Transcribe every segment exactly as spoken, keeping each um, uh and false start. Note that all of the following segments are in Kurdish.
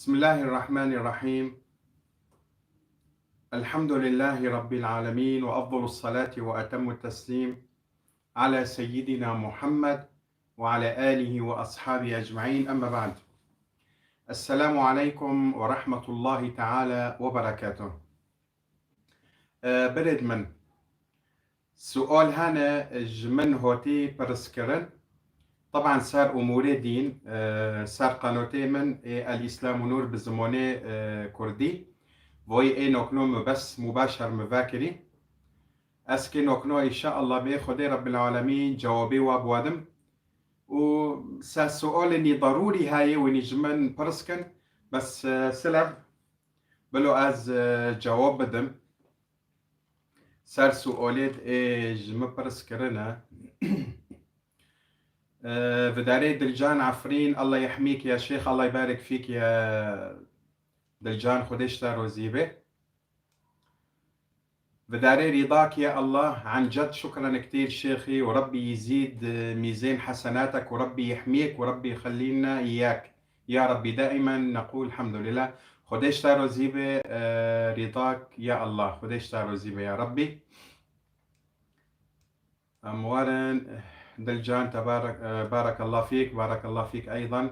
بسم الله الرحمن الرحيم. الحمد لله رب العالمين، وأفضل الصلاة وأتم التسليم على سيدنا محمد وعلى آله وأصحابه أجمعين. أما بعد. السلام عليكم ورحمة الله تعالى وبركاته. Ee, birêd min, sual hene ji min hotî pirs kirin. Taban ser umûrê dîn, e, ser qanotê min ê El Îslam û Nûr bi zimonê, e, kurdî. Voyî ê nokno mi bes mubaşer mi vekirî. Ez kê nokno înşaallah bê Xwedê Rebbil Alemîn cewabê wa biwadim. Û se sualê nî darûrî heye winî ji min pirs kin. Bes, e, silav. Bilo ez, e, cewab bidim. Ser sualêt ê ji min pirs kirine. E, vidarê Dilcan Efrîn, Allah yehmîk ya Şêx, Allah ybarik fîk ya Dilcan, Xwedê ji te rozî be. Vidarê Rîdak ya Allah, an ced şukran kitîr Şêxî û Rebbî yizîd, e, mîzên hesenatek û Rebbî yehmîk û Rebbî xelîna yek. Ya Rebbî, daimen neqûl elhamdulillah. Xwedê ji te rozî be, e, Rîdak ya Allah. Xwedê ji te rozî be ya Rebbî. Em werin, Dilcan, tebarek, e, barekallah fîk, barekallah fîk eydan.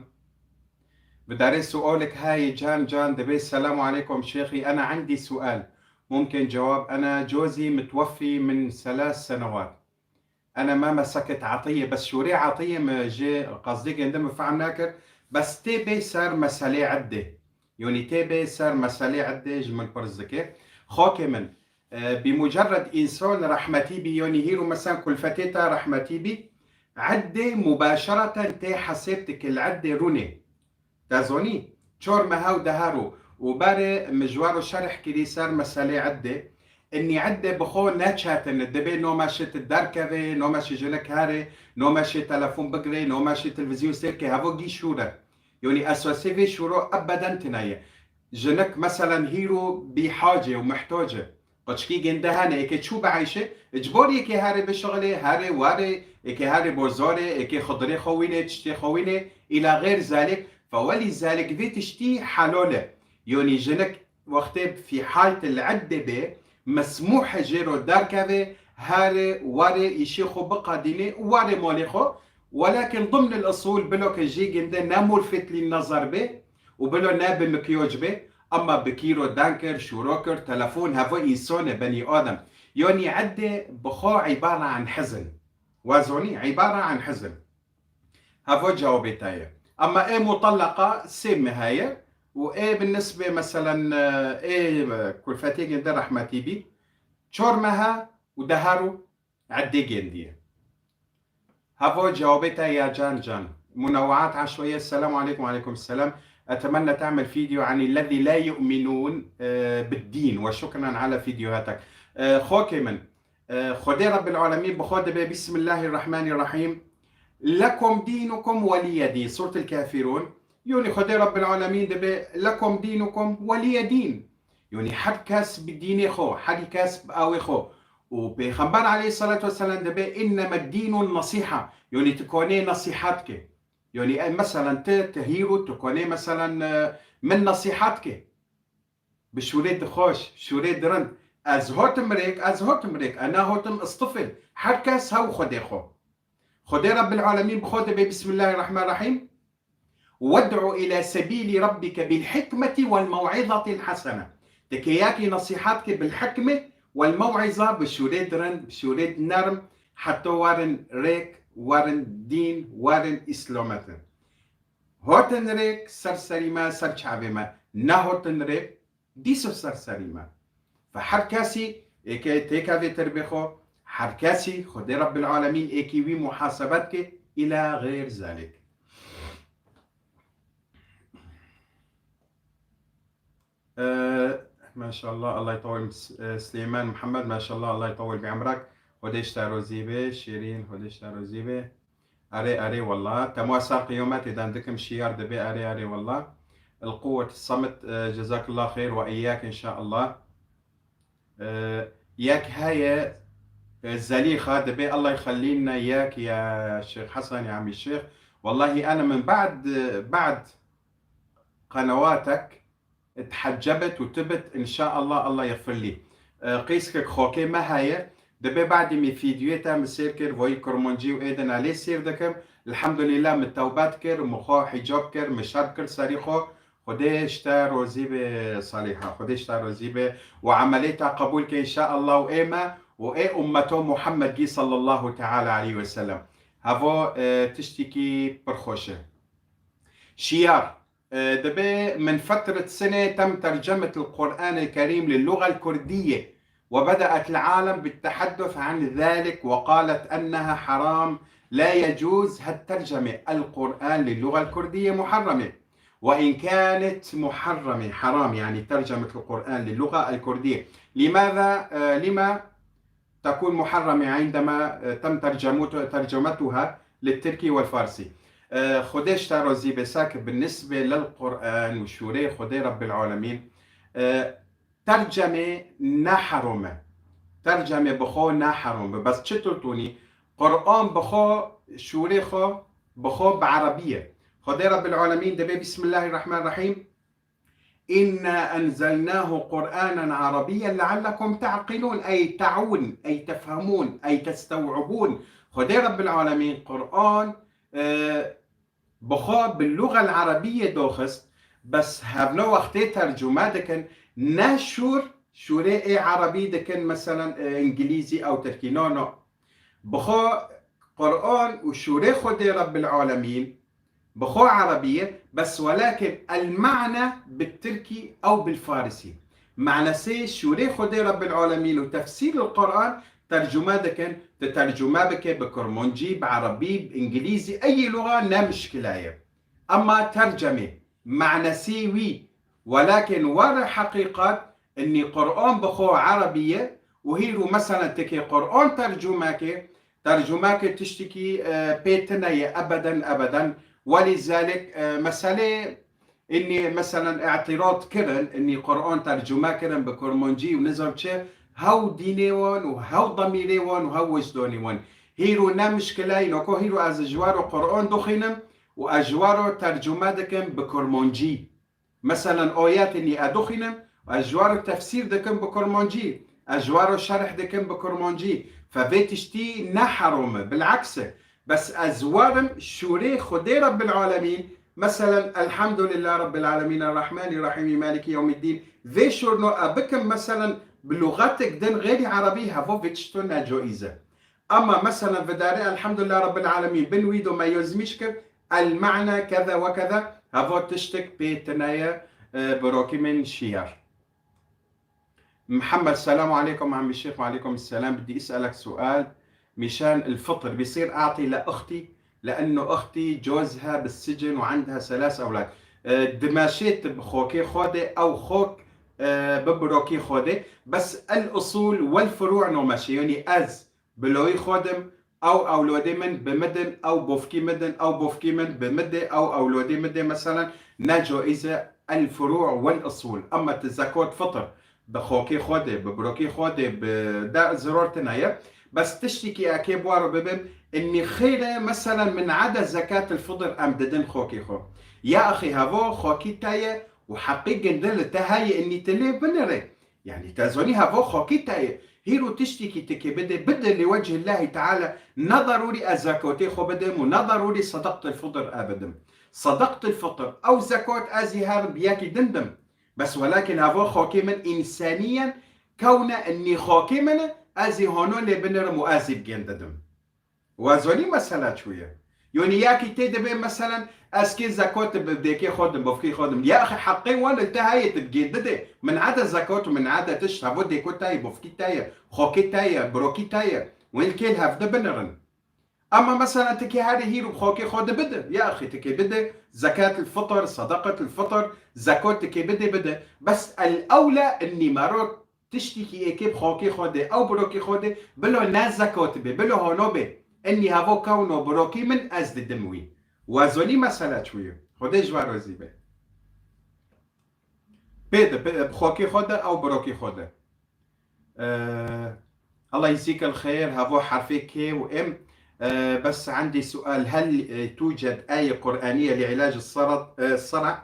Vidarê sualek heye can can dibê, Selamu aleykum Şêxî, ena endî sual. Mumkin cewab, ena cozî mitweffî min selas senewat. Ena ma meseket Etiye, bes şûrê Etiye mi jê qasdê gende mi fehm nakir, bes tê bê ser meselê eddê. Yonî tê bê ser meselê eddê ji min pirs dike. Xakê min, e, bi mucerred însan rehmetî bî, yonî hîro mesela kulfetê te rehmetî bî, eddê mubaşereten tê hesêb dike li eddê rûnê. Te zonî, çor meha û dehar û, û berê min ji we re şerh kirî ser meselê eddê. Inî eddê bi xwe ne çetin e, dibê no meşê tu derkevê, no meşê jinik herê, no meşê telefon bigirê, no meşê televîzyon sêr ke, hevo gî şûr e. Yonî esasê vê şûro ebeden tine ye. Jinik meselen hîro bîhacê û mihtac e. Qeçkî gende hene, êkê çû bieyşê, icbor êkê herê bişixilê, herê warê, êkê herê bozarê, êkê xidirê xwe wînê, tiştê xwe wînê, îla xêr zalik, fe welî zalik vê tiştî helal e. Yonî jinik wextê fî hayt li eddê bê, mesmûh e jê ro derkevê, herê, warê, îşê xwe biqedînê û warê malê xwe, welakin dimn il usûl bilo ke jê ginde ne mulfit lî nezer bê, û bilo ne bi mikyoj be, ama bi kîro den kir, şûro kir, telefon, hevo însan e, benî adem. Yonî eddê bi xwe îbare an hizn. Wa zonî, îbare an hizn. Hevo cewabê te ye. Ama ê muteleqa sê meh heye û ê bi nisbê meselen, e, ê, e, kulfetê ginde rehmetî bî, çor meha û dehar û Eddê gendiye. Hevo cewabê te ya can can. منوعات عشوائية، السلام عليكم. وعليكم السلام. أتمنى تعمل فيديو عن الذي لا يؤمنون، آه، بالدين، وشكرا على فيديوهاتك. آه، خوكي من، آه، خدي رب العالمين بخود بي، بسم الله الرحمن الرحيم. لكم دينكم ولي دين. سورة الكافرون. Yonî Xwedê Rebbil Alemîn dibe, "Lekum dînukum weliye dîn." Yonî her kes bi dînê xwe, her kes bi awê xwe. Û Pêxember aleyhissalatu vesselam dibe, "Inneme dînun nasiha." Yonî tu konê nasihat ke. Yonî, e, meselen ti, ti hîr û tu konê meselen, e, min nasihat ke. Bi şûrê dixweş, şûrê dirind. Ez hotim rêk, ez hotim rêk, e, na hotim istifil. Her kes hew Xwedê xwe. Xwedê Rebbil Alemîn bi xwe dibe, Bismillahirrahmanirrahîm. "Wed'u ila sebîlî rabbike bil hikmeti wel mew'izatil hasene." Dikê yakî nesîhat ke bil hikme wel mew'iza, bi şûrê dirin, bi şûrê nerm, heta werin rêk, werin dîn, werin îslametin. Hotin rêk ser serî me, ser çavê me. Nehotin rêk, dîso ser serî me. Ve her kesî êkê têkevê tirbê xwe, her kesî Xwedê Rebbil Alemîn êkî wî muhasebet ke îla xêr zalik. Ee, maşallah, Allah yutawil, e, Süleyman Muhammed, maşallah, Allah yutawil bi emrak. Xwedê ji te rozî be, Şêrîn, Xwedê ji te rozî be. Erê, erê, wallah. Tema ser qiyometê dan dikim şiyar dibe, erê, erê, wallah. El quwwet samet, e, cezakallah xêr ve iyyak inşallah. E, yek heye, e, Zelîxa dibe, Allah yixelîne yek ya Şêx Hesen ya Emî Şêx. Wallahi ana min ba'd, ba'd قنواتك تحجبت وتبت، إن شاء الله، الله يغفر لي. Ee, qîskek xokê me heye. Dibê badî me fîdyoyê te min sêr kir, voyî kurmancî û êdin a lê sêr dikim. Elhamdulillah, min tewbet kir, min xwe hicab kir, min şerb kir serî xwe. Xwedê ji te rozî be Salîha, Xwedê ji te rozî be û emelê te qebûl ke, inşallah, û ê me û ê ummeto Muhammedgî sallallahu teala aleyhi ve sellem. Hevo, e, tiştîkî pir xweş e. Şiyar. آه، دبي من فترة سنة تم ترجمة القرآن الكريم للغة الكردية، وبدأت العالم بالتحدث عن ذلك، وقالت أنها حرام، لا يجوز هالترجمة، القرآن للغة الكردية محرمة. وإن كانت محرمة، حرام، يعني ترجمة القرآن للغة الكردية. لماذا، آه، لما تكون محرمة عندما، آه، تم ترجمت-، ترجمتها للتركي والفارسي؟ آه، Xwedê ji te razî be, sak بالنسبة للقرآن û şûrê Xwedê Rebbil Alemîn, آه، tercemê ne herom e. Tercemê bi xwe ne herom e. Bes çitur tûnî? Qur'an bi xwe, şûrê xwe, bi xwe bi erebî ye. Xwedê Rebbil Alemîn dibê, Bismillahirrahmanirrahîm, إنا أنزلناه قرآنا عربيا لعلكم تعقلون، أي تعون، أي تفهمون، أي تستوعبون. Xwedê Rebbil Alemîn Qur'an, e, bi xwe bi lûxa erebiyê doxist, bes hevno wextê tercûme dikin, ne şûr, şûrê ê erebî dikin, meselen, e, îngilîzî ew tirkî. No, no. Bi xwe Qur'an û şûrê Xwedê Rebbil Alemîn bi xwe erebî ye, bes welakin el-ma'na bit-tirkî ew bil-farisî. Manasê şûrê Xwedê Rebbil Alemîn û tefsîr el-Qur'an tercûme dikin, tu tercûme bike bi kurmancî, bi erebî, bi îngilîzî, eyî lûxa ne mişkile ye. Ema tercemê, manasê wî, welakin were heqîqet, innî Qur'an bi xwe erebî ye û hîro meselen tikê Qur'an tercûme ke, tercûme ke tiştikî, e, pê tine ye ebeden, ebeden. Welîzalik, e, meselê, innî meselen îtirad kirin, innî Qur'an tercûme kirin bi kurmancî û nizam çi, hew dînê wan û hew demîrê wan û hew wijdanê wan. Hîro ne mişkile ye, noko hîro ez ji waro Qur'an dixwînim û ez ji waro tercûme dikim bi kurmancî. Meselen, ayetê nî ez dixwînim, ez ji waro tefsîr dikim bi kurmancî, ez ji waro şerh dikim bi kurmancî. Fe vê tiştî ne herom e, bil'eks e. Bes ez werim şûrê Xwedê Rebbil Alemîn, meselen, Elhamdulillah Rebbil Alemîn, Errahmanî Rahîmî, Maliki Yewmiddîn, vê şûrno e bikim, meselen, bi lûxetek din xeyrî erebî, hevo vê tişto ne caiz e. Ema meselen, vidarê Elhamdulillah Rebbil Alemîn bin wî do me yozmîş kir, el-ma'na keza ve keza, hevo tiştek pê tine ye, e, bi rokî min şiyar. محمد، السلام عليكم عمي الشيخ. وعليكم السلام. بدي أسألك سؤال مشان الفطر. بيصير أعطي لأختي؟ لأنه أختي جوزها بالسجن وعندها ثلاث أولاد. E, dimeşêt bi xokê xwe de ew xok, e, bi birokê xwe de. Bes el-usul wel-furu' no meşe. Yanî ez bi loyî xwe dim, ew ewlodê min bi min din, ew bofkî min din, ew bofkî min bi min de, ew ewlodê min de, meselen, ne caiz e el-furu' wel-usul. Ema tu zekot fitr bi xokê xwe de, bi birokê xwe de, bi de ziror tine ye. Bes tiştekî ekê bi waro bibim, innî xêr e, meselen, min eda zekat el-fitr em didin xokê xwe. Ya axî, hevo xokî te ye û heqî gindin li te heye, innî tu lê binirê. Yanî te zanî hevo xokî te ye. Hîro tiştekî tikê bide, bide li wecihillahî teala, ne darûrî ez zekotê xwe bidim û ne darûrî sedaqtul fitr e bidim. Sedaqtul fitr, ew zekot ez ê herim bi yekî din dim. Bes welakin hevo xokê min însaniyen kewne, innî xokê min e, ez ê hono lê binirim û ez ê bigên didim. Wa zonî mesela çûye. Yonî yakî tê dibê, meselen, ez kê zekot bi dêkê xwe dim, bofkê xwe dim. Ya axî heqê wan li te heye, tu bigê dide. Min ede zekot û min ede tişt, hevo dêko te ye, bofkî te ye, xokê te ye, birokî te ye. Wen kê li hevde binirin. Ema mesela tu kê herê hîro xokê xwe de bide. Ya axî tu kê bide, zekat el-fitr, sadaqet el-fitr, zekot tu kê bide, bide. Bes el-ewla innî mero Tiştekî êkê bi xokê xwe de, ew birokê xwe de, bilo ne zekot be, bilo hono be. Enî hevo kewno birokî min, ez didim wî. Wa zonî mesela çûye. Xwedê ji we razî be. Pê de, pê, bi xokê xwe de, ew birokê xwe de. Ee, Allah yeczik el xeyr, hevo herfê K û M. Ee, bes endî sual, hel, e, tuced aye Qur'aniye li ilac el-sara-, e, sara?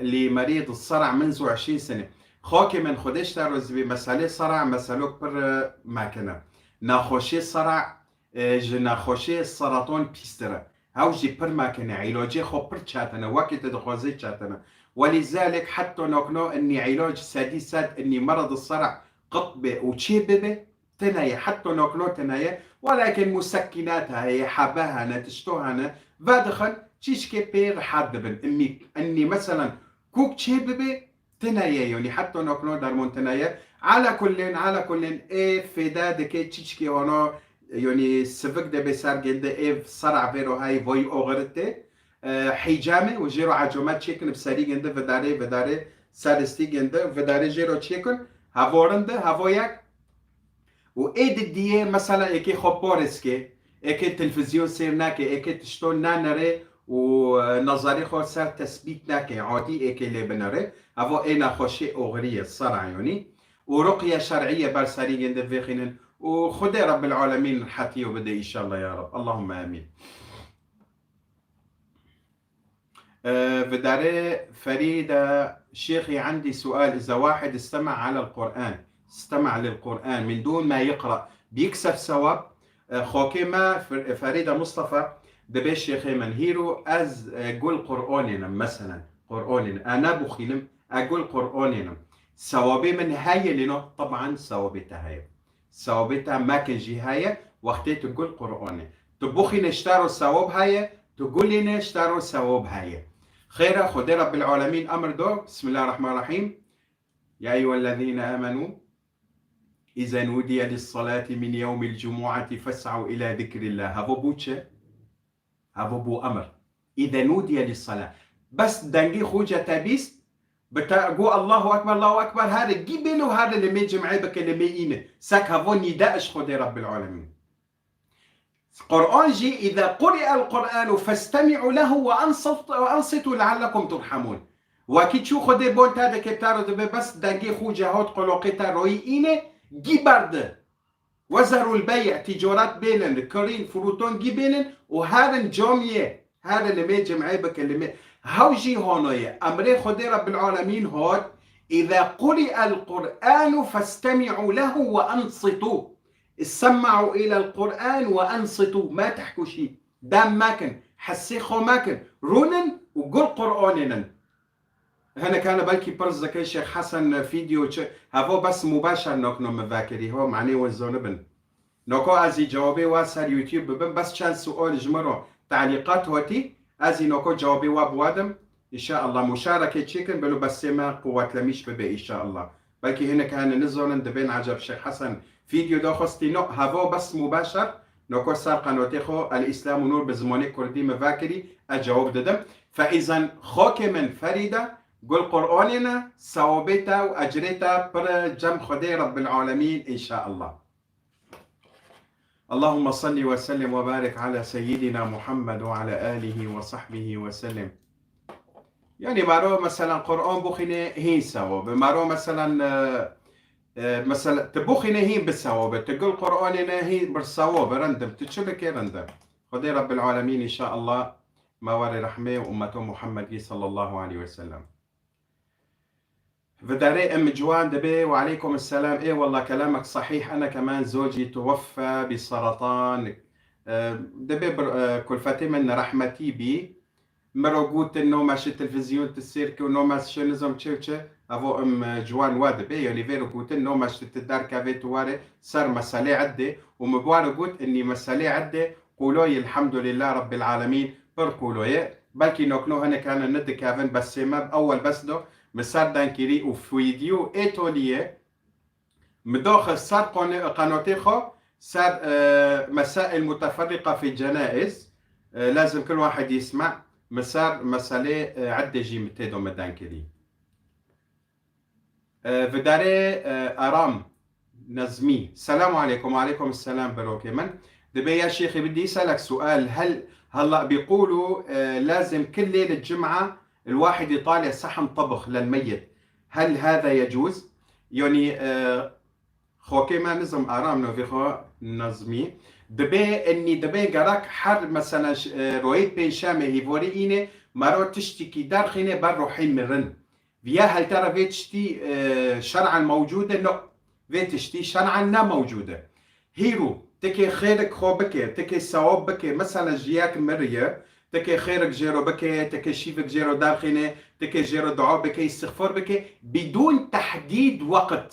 لمريض الصرع منذ عشرين سنة. Xakê min Xwedê ji te razî bê, meselê sera meselok pir, e, mekine. Nexweşê sera, e, ji nexweşê seraton pîstir e. Hew jî pir mekine, îlacê xwe pir çetine, wekî tu dixwazî çetine. Welîzalek heta nokno innî îlac sedî sed innî merad sera qit be û çê bibe, tune ye, heta nokno tune ye. Welakin musekkinat heye, hebe hene, tişto hene, vedixin, çîçkê pê rehet dibin. Innî, innî meselen kûk çê bibe, tune ye, yanî heta nokno dermon tune ye. Ala kullin, ala kullin, ê fêde dike çîçkê hano, yanî sivik de bê ser gende, ê sera vêro hay voy oxirite. E, hîcamê û jêro ecomet çêkin, bi serî gende, vidarê, vidarê, seristî gende, vidarê jêro çêkin. Hevo rind e, hevo yek. Û ê didiyê, mesela, êkê xwe poriz ke, êkê televîzyon sêr nake, êkê tişto nanere û, e, nazarê xwe ser tesbît nake, adî êkê lê binere, evo ê nexweşê oxirî ye, sera yanî. Û ruqye şer'î ye ber serî gende vêxînin. Û Xwedê Rebbil Alemîn hetiyo bide înşallah ya Reb. Allahümme amîn. Ee, Vidare Feride, Şêxî, عندي سؤال، إذا واحد استمع على القرآن، استمع للقرآن من دون ما يقرأ، بيكسب ثواب؟ Ee, xokê me Fer-, Feride Mustafa, dibê şêxê min, hîro ez, e, gul Qur'onê ne, meselen, Qur'onê ne, e, ne buxînim, e, gul Qur'onê ne. Sewabê min heye lê no, teban sewabê te heye. Sewabê te mekin jî heye, wextê tu gul Qur'onê. Tu buxîne ji te ro sewab heye, tu gulîne ji te ro sewab heye. Xêr e, Xwedê Rebbil Alemîn emir do, Bismillahirrahmanirrahîm. Ya eyyuhellezîne amenû, ize nudiye lissalati min yewmil cumuati fes'u ila zikrillah. Hevo bû çi? Hevo bû emir. Îze nudiye lissala. Bes dengê xwe ce te bîst, bi te got Allahu Ekber, Allahu Ekber, here gî bêne û here limê cim'ê bike, limê îne. Sek hevo nîde ji Xwedê Rebbil Alemîn. Qur'an jî, "Îze quri'el Qur'anu festemi'u lehu ve ansat-, ve ansitu leallekum turhamûn." Wekî çû Xwedê bon te dike, te ro dibe bes dengê xwe ce hat qoloqê te royî îne, gî berde. Wezerul bey', tîcaret bêlin, kirîn, firûton gî bêlin û herin camiyê, herin limê cim'ê bike limê. Hew jî hano ye. Emrê Xwedê Rebbil Alemîn hat, "Îze quri'el Qur'anu festemi'u lehu ve ensitu." Issemme'u ilel Qur'an ve ensitu. Ma tehkû şî. Dem mekin. Hesê xwe mekin. Rûnin û gul Qur'anê nin. Hinek hene belkî pirs dikin, Şêx Hesen fîdyo çi, hevo bes mubaşer nokno min vekirî, ho, manê win zonibin. Noko ez jî cewabê we ser YouTube bibim, bes çend sual ji min ro talîqat hotî, ez jî noko cewabê we biwadim. Înşaallah muşarekê çêkin, belo besê me quwetlemîş bibe înşaallah. Belkî hinek hene nizonin, dibên eceb Şêx Hesen fîdyo daxwestî, no, hevo bes mubaşer, noko ser qenotê xwe El Îslam û Nur bi zimanê kurdî min vekirî, ez cewab didim. Feîzen xokê min Ferîde, gul Qur'anê ne, sewabê te û ecrê te pir e cem Xwedê Rebbil Alemîn, înşaallah. Allahümme salli ve sellim ve barik ala seyyidina Muhammed ve ala alihi ve sahbihi ve sellim. Yanî mero, meselen, Qur'an buxîne hîn sewab e. Mero, meselen, e, e, meselen, tu buxîne hîn bi sewab e. Tu gul Qur'anê ne hîn bir sewab e. Rindim. Tu çi bike rindim. Xwedê Rebbil Alemîn înşaallah me were rehmê û ummeto Muhammedî sallallahu aleyhi ve sellem. Vidarê em ciwan dibê, "Ve aleykum selam, ê wallah kelamek sahîh, ene keman zocî tuweffe bi seratan." E, dibê bir, e, kulfetê min rehmetî bî. Mero gotin, "No me ji televîzyon tu sêr kir, no me ji nizam çi û çi." Evo em, e, ciwan wa dibê, yanî vêro gotin, "No me ji tu derkevê tu ware ser meselê eddê." Û min ware got, "Innî meselê eddê, qûloyê elhamdulillah Rabbil Alemîn, pir qûloyê." Belkî nokno hinek hene nedikevin, besê me ewel bes do, min ser denkirî û fîdyo ê toliyê, min doxe ser qone-, qenotê xwe, ser, e, mesail muteferrîqa fî cenaiz, e, lazim kul wahid yisme, min ser meselê, e, eddê jî min tê do min denkirî. E, vidarê, e, Aram Nezmî. Selamu aleykum. Aleykum selam birokê min. Dibê ya şêxê bidî selek sual. Hel, hela bîqûlu, e, lazim kil lêle cim'a el wahid yitali sahn tibx lel meyyit. Hel hada yecûz? Yanî, e, xokê me nizam Aram novê xwe Nezmî. Dibê, innî dibê gerek her, meselen, ş-, e, royê pênşemê hîvorî îne Mero tiştîkî derxîne ber ruhê mirin. Viya heltera vê tiştî, e, şer'an mewcûd e? No. Vê tiştî şer'an ne mewcûd e. Hîrû, tikê xêrik xwe bike, tikê sewab bike, mesela ji yek miriye, tikê xêrik jê ro bike, tikê şîvik jê ro derxîne, tikê jê ro dua bike, îstixfar bike, bidûn tehdîd weqt.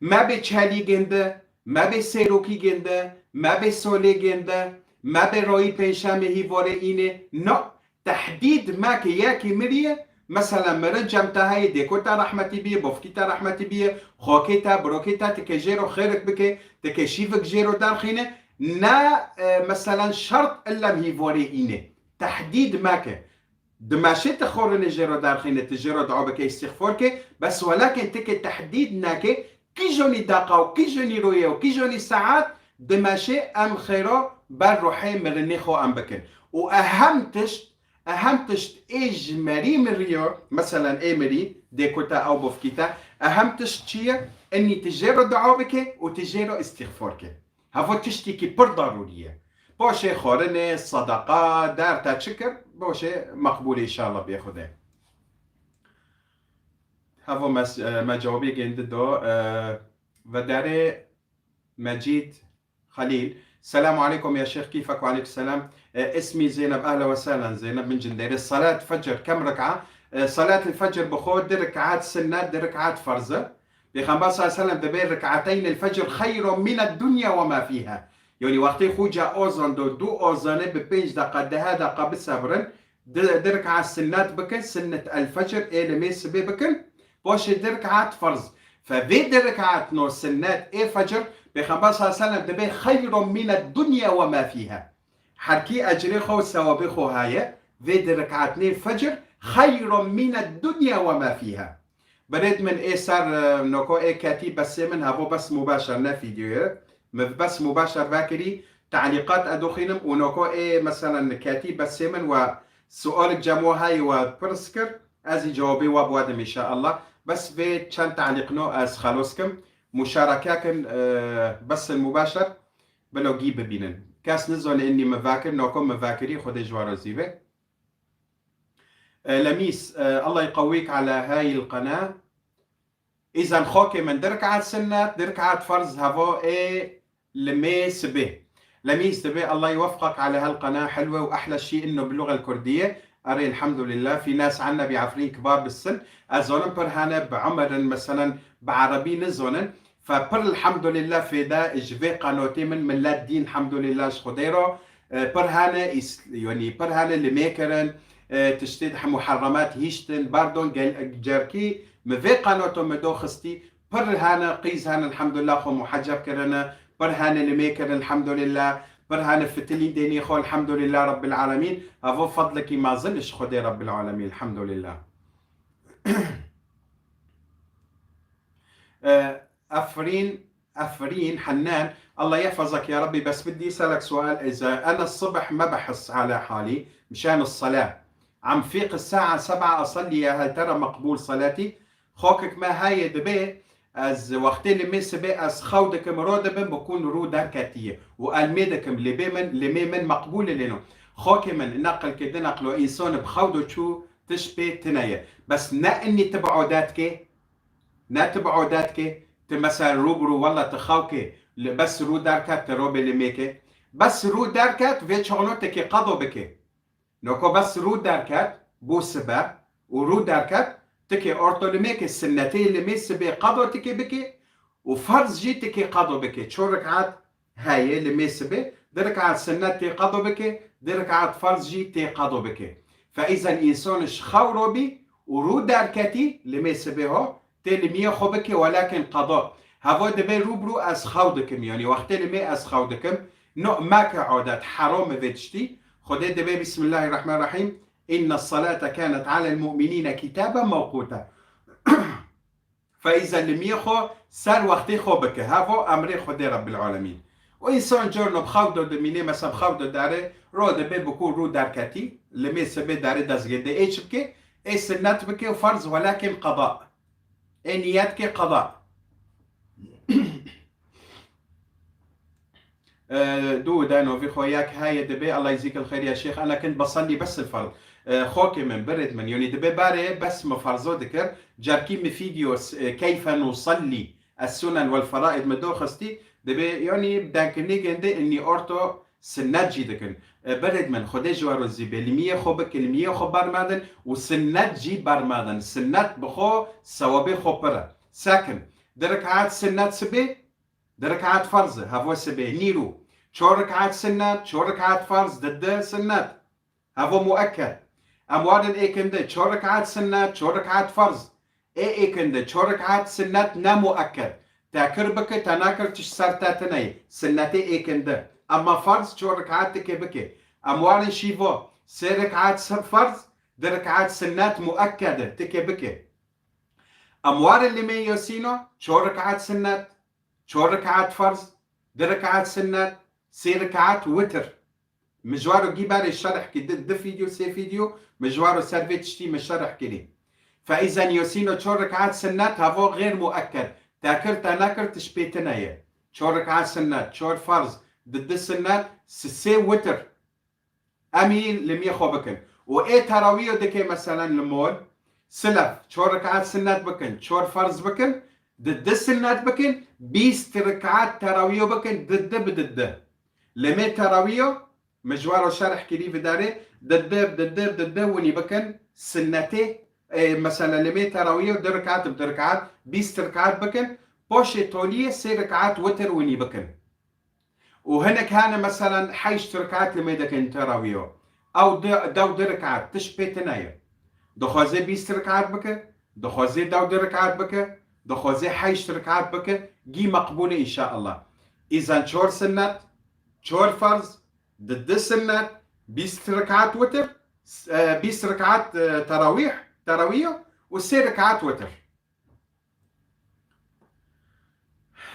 Mebê çelîgên de, mebê sêrokîgên de, mebê solêgên de, mebê royî pênşemê hîvorê înê. No, tehdîd meke, yekî miriye, mesela mirin cem te heye, dêko te rehmetî biye, bofkî te rehmetî biye, xokê te, birokê te, tikê jê ro xêrik bike, tikê şîvik jê ro derxîne, ne, e, mesela şert illem hîvorê înê. Tehdîd meke. Dimeşê tu xorine jê re derxîne, tu jê re dua bike, îstîxfor ke, bes welakin tu ke tehdîd neke, kîjonî deqa û kîjonî roye û kîjonî saet dimeşê em xêro ber ruhê mirinê xo em bikin. Û ehem tişt, ehem tişt ê ji merî miriyo, meselen ê mirî, dê ku te ew bifkî te, ehem tişt çi ye? Enî tu jê re dua bike û tu jê re îstîxfor ke. Hevo tiştîkî pir darûrî ye. Poşê xwarinê, sedeqa, der te çi kir, poşê meqbûlê înşallah bê Xwedê. Hevo mes-, e, me cewabê gêndi do, e, ve derê Mecîd Xelîl. Selamu aleykum ya şêx, kîfek? Ve aleykum selam. E, ismî Zeynep, ehla ve sehlen Zeynep, min Cinderê. Salat fecr kem rika? E, salat fecr bi xwe di rikaat sinnet, di rikaat ferz e. Pêxember sallallahu aleyhi ve sellem dibê, "Rekateyn el fecr xeyrun min ed dunya ve ma fiha." Yanî wextê xuca ozan do, du ozanê bi pênc deqa, deha deqa bisebirin, di, di rekaat sinnet bikin, sinnet el fecr, ê limê sibê bikin, poşê di rekaat ferz. Fe vê di rekaat no sinnet ê fecr, Pêxember sallallahu aleyhi ve sellem dibê, "Xeyrun min ed dunya ve ma fiha." Herkî ecrê xwe û sewabê xwe haye, vê di rekaatnê fecr, "Xeyrun min ed dunya ve ma fiha." Birêd min ê ser, e, noko ê ketî besê min hevo bes mubaşer ne vîdyoye. Min bes mubaşer vekirî, talîqat edoxînim û noko ê meselen ketî besê min we sualek cem we hayê we pirs kir, ez î cewabê we biwedim înşallah. Bes vê çend talîqno ez xelos kim. Muşareke kin, e, bes mubaşer, bilo gî bibînin. Kes nizone enî min vekir, noko min vekirî, Xwedê ji we razî be. E, Lemîs, e, Allah yeqewîk ala hay el qena. Îzan xokê min, di rikaat sinnet, di rikaat ferz hevo ê limê sibê. Lemîs dibê, Allah yewefqek ala hel qena helwe û ehla şî inno bi luga el kurdiye. Erê, elhamdulillah. Fî nas anne bi afrîn kibar bi sin. Ez zonim pir hane bi umerin, meselen, bi erebî nizonin. Fe pir elhamdulillah fêde ji vê qanotê min millet dîn elhamdulillah ji Xwedê re, e, pir hane îs-, yanî pir hane limê kirin, e, tiştê di hemû muharremat hîştin, berdon gel-, cerkî mi vê qanoto mi do xistî, pir hane qîz hene elhamdulillah xwe muheceb kirine, pir hane limê kirin elhamdulillah, pir hane fitilî dênî xwe elhamdulillah Rabbil alemîn, evo fedlekî mezin ji Xwedê Rabbil alemîn elhamdulillah. E, Efrîn, Efrîn Hennan, Allah yehfazek ya Rabbi, bes bidî selek sual, iza ene sibh me behis ala halî, mişan sela. Am fiq sa'a seb'a asalli ya hel tera meqbul salati? Xokek me hayê dibê, ez wextê limê sibê ez xew dikim, ro dibim, bikûn rû derketiye. Û elmê dikim, libê min, limê min meqbûl e lêno. Xokê min, neqil ke di neqlo, însan bi xew do çû, tiş pê tine ye. Bes ne enî tu bi odet ke, ne tu bi odet ke, tu mesela rû bi rû, wella tu xew ke, li bes rû derket, tu ro bê limê ke. Bes rû derket, vê çaxno tu ke qado bike. Noko bes rû derket, bû sibe, û rû derket, tu ke orto limê ke, sinnetê limê sibê qado tu ke bike, û ferz jî tu ke qado bike. Çor rekaat heye limê sibê, di rekaat sinnet tê qado bike, di rekaat ferz jî tê qado bike. Fe îzen însan ji xew robî û rû derketî limê sibê ho, tê limiyê xwe bike, welakin qado. Hevo dibê rû bi rû ez xew dikim, yanî wextê limê ez xew dikim, no meke odet, heram e vê tiştî. Xwedê dibê, Bismillahirrahmanirrahîm, inne salate kanet alel mu'minîne kitaben mewquta. Fe îze limiyê xwe ser wextê xwe bike. Hevo emrê Xwedê Rebbil Alemîn. Û însan corno bi xew do dimîne, mesela bi xew do dare, ro dibe bikû rû derketî, limê sibê dare dezgê de ê çi bike? Ê sinnet bike û ferz, welakin qeda. Ê niyet ke qeda. Ee, du dano vî xwe yek heye dibe, Allah yeczik el xeyr ya şêx, ene kind basalli bes el ferz. E, xokê min, birêd min, yonî dibê barê bes mi ferzo dikir, carkî mi fîdyo s-, e, keyfe nusallî es-sunen wel feraid mi doxistî, dibê, yonî denkinî gende innî orto sinnet jî dikin. E, birêd min, Xwedê ji we rozî bê, limiyê xwe bike, limiyê xwe bermedin û sinnet jî bermedin. Sinnet bi xwe sewabê xwe pir e. Sekin, di rikaat sinnet sibê, di rikaat ferz e, hevo sibê, nîrû. Çor rikaat sinnet, çor rikaat ferz, di di sinnet. Hevo muekked. Em warin êkinde, çor rikaat sinnet, çor rikaat ferz. Ê êkinde, çor rikaat sinnet ne muekked. Te kir bike, te nakir tişt ser te tine ye. Sinnetê êkinde. Emma ferz çor rikaat tikê bike. Em warin şîvo, sê rikaat s-, ferz, di rikaat sinnet muekked e, tikê bike. Em warin limê Yasîno, çor rikaat sinnet, çor rikaat ferz, di rikaat sinnet, sê rikaat witir. Mi ji waro gî berê şerh kir, di, di fîdyo, sê fîdyo, mi ji waro ser vê tiştî mi şerh kirî. Fe îzen Yasîno çor rikaat sinnet, hevo xêr muekked. Te kir, te nekir, tişt pê tine ye. Çor rikaat sinnet, çor ferz, di, di sinnet, si-, sê witir. Em î limiyê xwe bikin. Û ê terawîyo dike meselen li mol, silef, çor rikaat sinnet bikin, çor ferz bikin, di, di sinnet bikin, bîst rikaat terawîyo bikin, di, di bi di, di. Limê terawîyo, mi ji waro şerh kirî vidarê, di, di, di, di, di, di winî bikin, sinnetê, e, mesela limê terawîyo di rikaat bi di rikaat, bîst rikaat bikin, poşê toliyê sê rikaat witir winî bikin. Û hinek hene meselen heşt rikaat li me dikin terawîyo. Ew di, dew di rikaat, tişt pê tine ye. Dixwaze bîst rikaat bike, dixwaze dew di rikaat bike, dixwaze heşt rikaat bike, gî meqbûl e înşaallah. Îzen çor sinnet, çor ferz, di di sinnet, bîst rikaat witir, s-, e, bîst rikaat, e, terawîh, terawîyo û sê rikaat witir.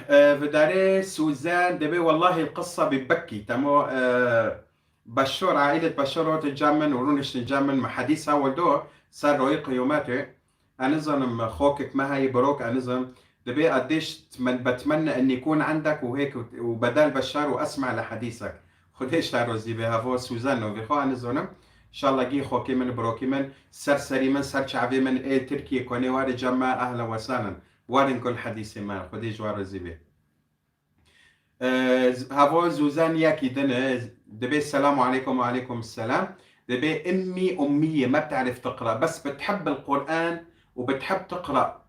E, vidarê Suzen dibê wellahî qisa bi bekî. Temo, e, Beşor, aîlet Beşor rotin cem min û rûniştin cem min, me hedîsa weldo ser royê qiyometê. Ez nizanim xokek me heyî birok, ez nizanim. Dibê edêş men betmenne en yekun endek û hêk û bedel beşar û esma le hedîsek. Xwedê şer rozî bê hevo Suzen novê xwe, ez nizanim. Înşallah gî xokê min, birokî min, ser serî min, ser çavê min ê Tirkiyê konê warê cem me, ehlen we sehlen. Warin kul hedîsê me, Xwedê ji we razî bê. Ee, z-, hevo Zûzen yekî din e, dibê selamu aleykum, aleykum selam. Dibê immî ummî ye, ma btarif tiqra, bes bitihib bil Qur'an û bitihib tiqra.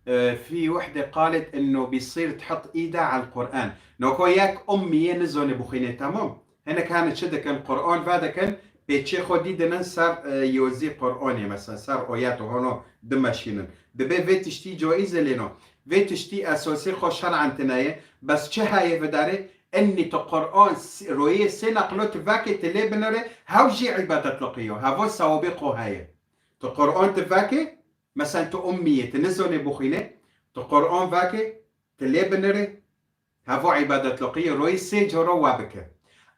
Ee, fî wehde qalet inno bîsîr tihit îda al Qur'an. Noko yek ummî ye, nizone bixwîne, temam. Hinek hene çi dikin? Qur'an vedikin, pêçê xwe dî dinin ser, e, yozî Qur'anê, mesela ser oyet û hono dimeşînin. Dibê vê tiştî caiz e lê no. Vê tiştî esasê xwe şer'an tine ye. Bes çi heye vidarê? Ennî tu Qur'an s-, royê sê neqlo tu vekê tu lê binirê, hew jî îbadetliqî yo. Hevo sewabê xwe heye. Tu Qur'an tu vekê, mesela tu ummî yê, tu nizonê bixwînê, tu Qur'an vekê, tu lê binirê, hevo îbadetliqî ye, royê sê coro we bike.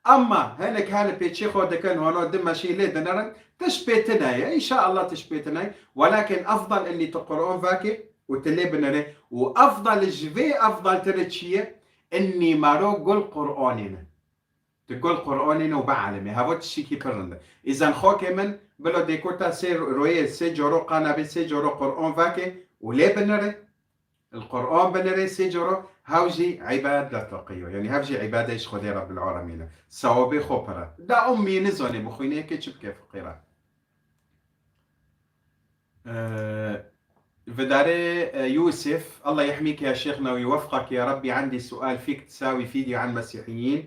Emma hinek hene pêçê xwe dikin, hono dimeşî lê dinirin, tişt pê tine ye. Înşaallah tişt pê tine ye. Welakin efdal ennî tu Qur'an vekê û tu lê binirê. Û efdal ji vê efdaltir çi ye? Ennî mero gul Qur'anê ne. Tu gul Qur'anê ne û bielime. Hevo tiştîkî pir rind e. Îzen xokê min, bilo dêkota sê royê, sê coro qana bê, sê coro Qur'an vekê û lê binirê. Li Qur'an binirê sê coro, hew jî îbadetliqî yo. Yanî hev jî îbadê ji Xwedê Rebbil Alemîn e. Sewabê xwe pir e. Da ummî nizanê bixwîne, yekê çi bike fiqîr e. Ee, vidarê, e, Yusuf, Allah yehmîke ya şêxna û yuwefqak ya Rebbi, عندي سؤال فيك تساوي فيديو عن مسيحيين.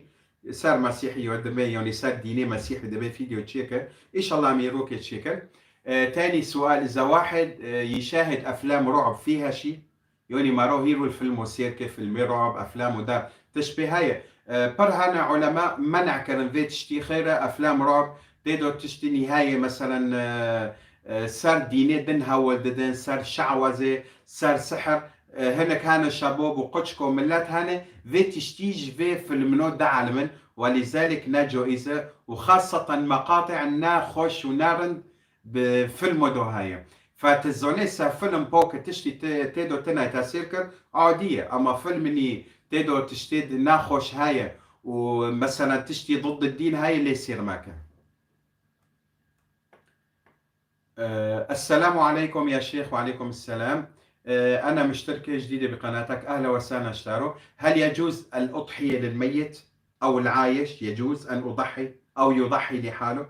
Ser Mesîhî yo dibê, yanî ser dînê Mesîhî dibê fîdyo çêke. Înşallah em ê rokê çêkin. E, تاني سؤال، إذا واحد، e, يشاهد أفلام رعب فيها شيء؟ Yanî mero hîr û filmo sêr ke, filmê ru'b, eflam û da tişt pê heye. E, pir hene ulema men'a kirin vê tiştî xêr e, eflam ru'b tê do tiştî nîhayê, meselen, e, e, ser dînê din hewl didin, ser şawazê, ser sihir, e, hinek hene şebob û quçik û milet hene, vê tiştî ji vê filmino dielimin, welîzalik ne caiz e û xaseten meqatî ne xweş û ne rind bi filmo do heye. Fe tu zonê se film po ke tiştî tê, tê do tine tesîr kir, adî ye. Ama filminî tê do tiştê di nexweş heye û meselen tiştî diddî dîn heye, lê sêr meke. آه، السلام عليكم يا شيخ. وعليكم السلام. آه، أنا مشتركة جديدة بقناتك. أهلا وسهلا شتارو. هل يجوز الأضحية للميت أو العايش؟ يجوز أن أضحي أو يضحي لحاله؟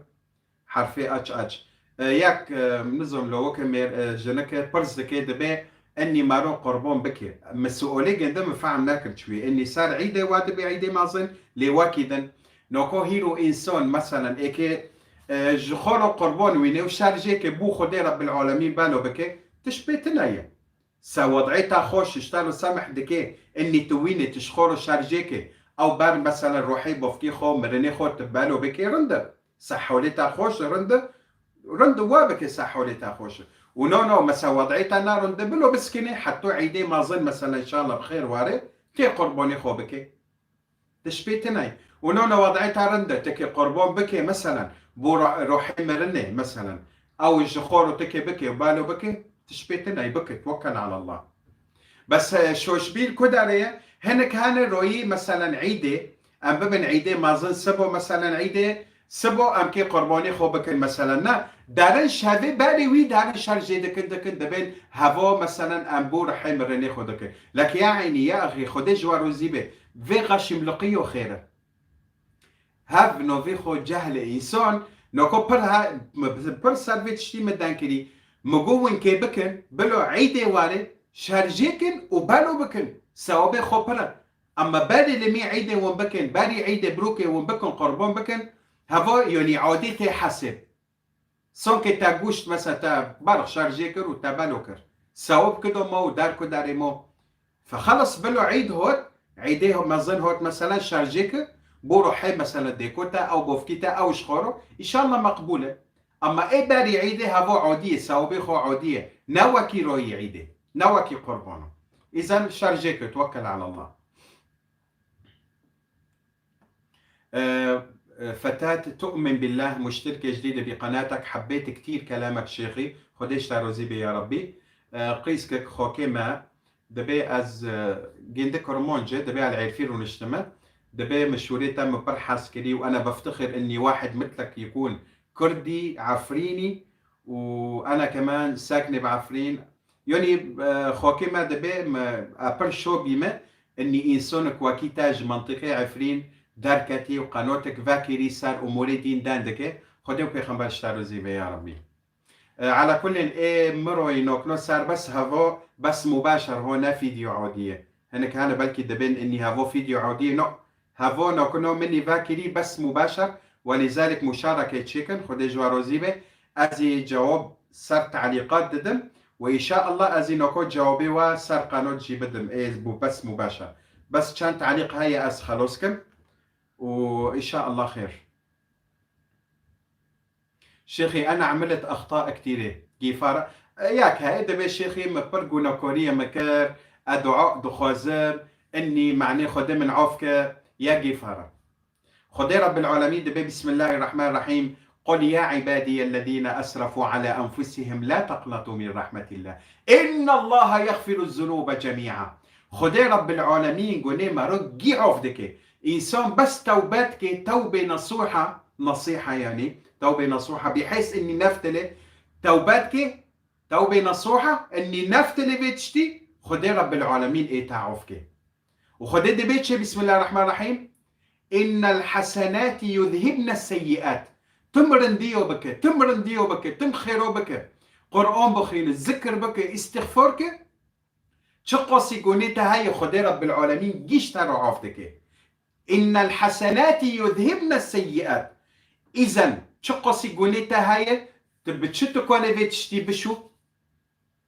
حرفê aç aç. E, yek, e, nizom lo weke mêr, e, jinike pirs dike, dibe enî mero qurbon bike. Min suolê ginde min fehm nekir çi wî. Enî ser îdê wa dibe îdê mezin, lê wekî din. Noko hîro însan, meselen, êkê, e, ji xwe re qurbon wîne û şerjêke bû Xwedê Rebbil Alemîn belo bike, tişt pê tune ye. Se wed'ê te xweş, ji te re semih dike, enî tu wînê, tu ji xwe re şerjêke, ew ber, meselen, ruhê bofkê xwe, mirinê xwe tu belo bike, rind e. Se holê te xweş e, rind e, rind e, we bike se holê te xweş e. Û no, no, mese wed'ê te ne rind e, bilo biskinê, heto îdê mezin, meselen, înşallah bi xêr ware, tê qurbonê xwe bike. Tişt pê tune ye. Û no, no, wed'ê te rind e, tekê qurbon bike, meselen, bo ro-, rohê mirinê, meselen, ew ji xwe re tekê bike û balo bike, tişt pê tune ye, bike, twekkel alallah. Bes, e, şoşbîr ku derê ye, hinek hene royî, meselen, îdê, em bibin îdê mezin, sibo, meselen, îdê, sibo em kê qurbanê xwe bikin, meselen, ne, derin şevê berê wî derin şer jê dikin, dikin, dibên hevo, meselen, em bo rihê mirinê xwe dikin. Lek ya eynî, ya axî, Xwedê ji we rozî be, vê xeşîmliqiyo xêr e. Hev novî xwe cehlê însan, noko pir he-, m-, pir ser vê tiştî min deng kirî. Min got, win kê bikin, bilo îdê warê, şerjê kin û belo bikin. Sewabê xwe pir e. Ema berî li mî îdê win bikin, berî îdê birokê win bikin, qurban bikin, heva, yanî adî tê hesêb. Sankê te guşt, mesela te berx şerjê kir û te belo kir. Sewab kido ma û der ku derê ma. Fe xelas bilo îd hot, îdê mezin hot, meselen şerjê kir, bo ruhê, meselen dêko te, ew bofkî te, ew ji xwe ro, înşallah meqbûl e. Ema ê berî îdê heva adî ye, sewabê xwe adî ye. Ne wekî royî îdê, ne wekî qurbano. Îzen şerjê kir, twekkel alallah. Ee, e, فتاة تؤمن بالله مشتركة جديدة بقناتك، حبيت كتير كلامك شيخي، Xwedê ji te rozî be ya Rabbî. Ee, qîskek xokê me, dibê ez, e, gêndi Kirmanc e, dibê el Êrfî rûniştime, dibê min şûrê te min pir hez kirî û أنا بفتخر إني واحد مثلك يكون كردي عفريني وأنا كمان ساكنة بعفرين. Yanî, e, xokê me dibê me, e, pir şo bîme, enî însanek wekî te ji mentiqê Efrîn derketî û qenotek vekirî ser umûrê dîn den dike. Xwedê û Pêxember ji te rozî be ya Rabbî. E, ala kullin ê miroyî nokno ser bes hevo, bes mubaşer ho ne fîdyo odî ye. Hinek hene belkî dibên enî hevo fîdyo odî ye. No. Hevo nokno min nîve kirî bes mubaşer, welîzalik muşareke çêkin, Xwedê ji we rozî be. Ez ê cewab ser talîqat didim û înşaallah ez ê noko cewabê we ser qenot jî bidim. Ê bû bes mubaşer. Bes çend talîq heye ez xelos kim û înşaallah xêr. Şêxî, ena emilet exta ektirê. Gîfara. E, ya ke, e, dibê şêxî, me pir gunakoriyê me kir, e, dua dixwazim, enî manê Xwedê min af ke, ya gîfara. Xwedê Rabbil Alemîn dibê, Bismillahirrahmanirrahîm, قل يا عبادي الذين أسرفوا على أنفسهم لا تقنطوا من رحمة الله إن الله يغفر الذنوب جميعا. Xwedê Rabbil Alemîn gunê mero gî af dike. Însan bes tewbe dike, tewbê nesûha, nesîha yanî, tewbê nesûha, bihês enî neftilê, tewbe dike, tewbê nesûha, enî neftilê vê tiştî, Xwedê Rabbil Alemîn ê te af ke. Û Xwedê dibê çi? Bismillahirrahmanirrahîm. إن الحسنات يذهبن السيئات. Tim rindiyo bike, tim rindiyo bike, tim xêro bike. Quran bixwîne, zikir bike, îstixfar ke. Çiqasî gunê te heye, Xwedê Rabbil Alemîn gî ji te re af dike. إن الحسنات يذهبن السيئات. Îzen, çiqasî gunê te heye, tu bi çi tu kane vê tiştî bişû?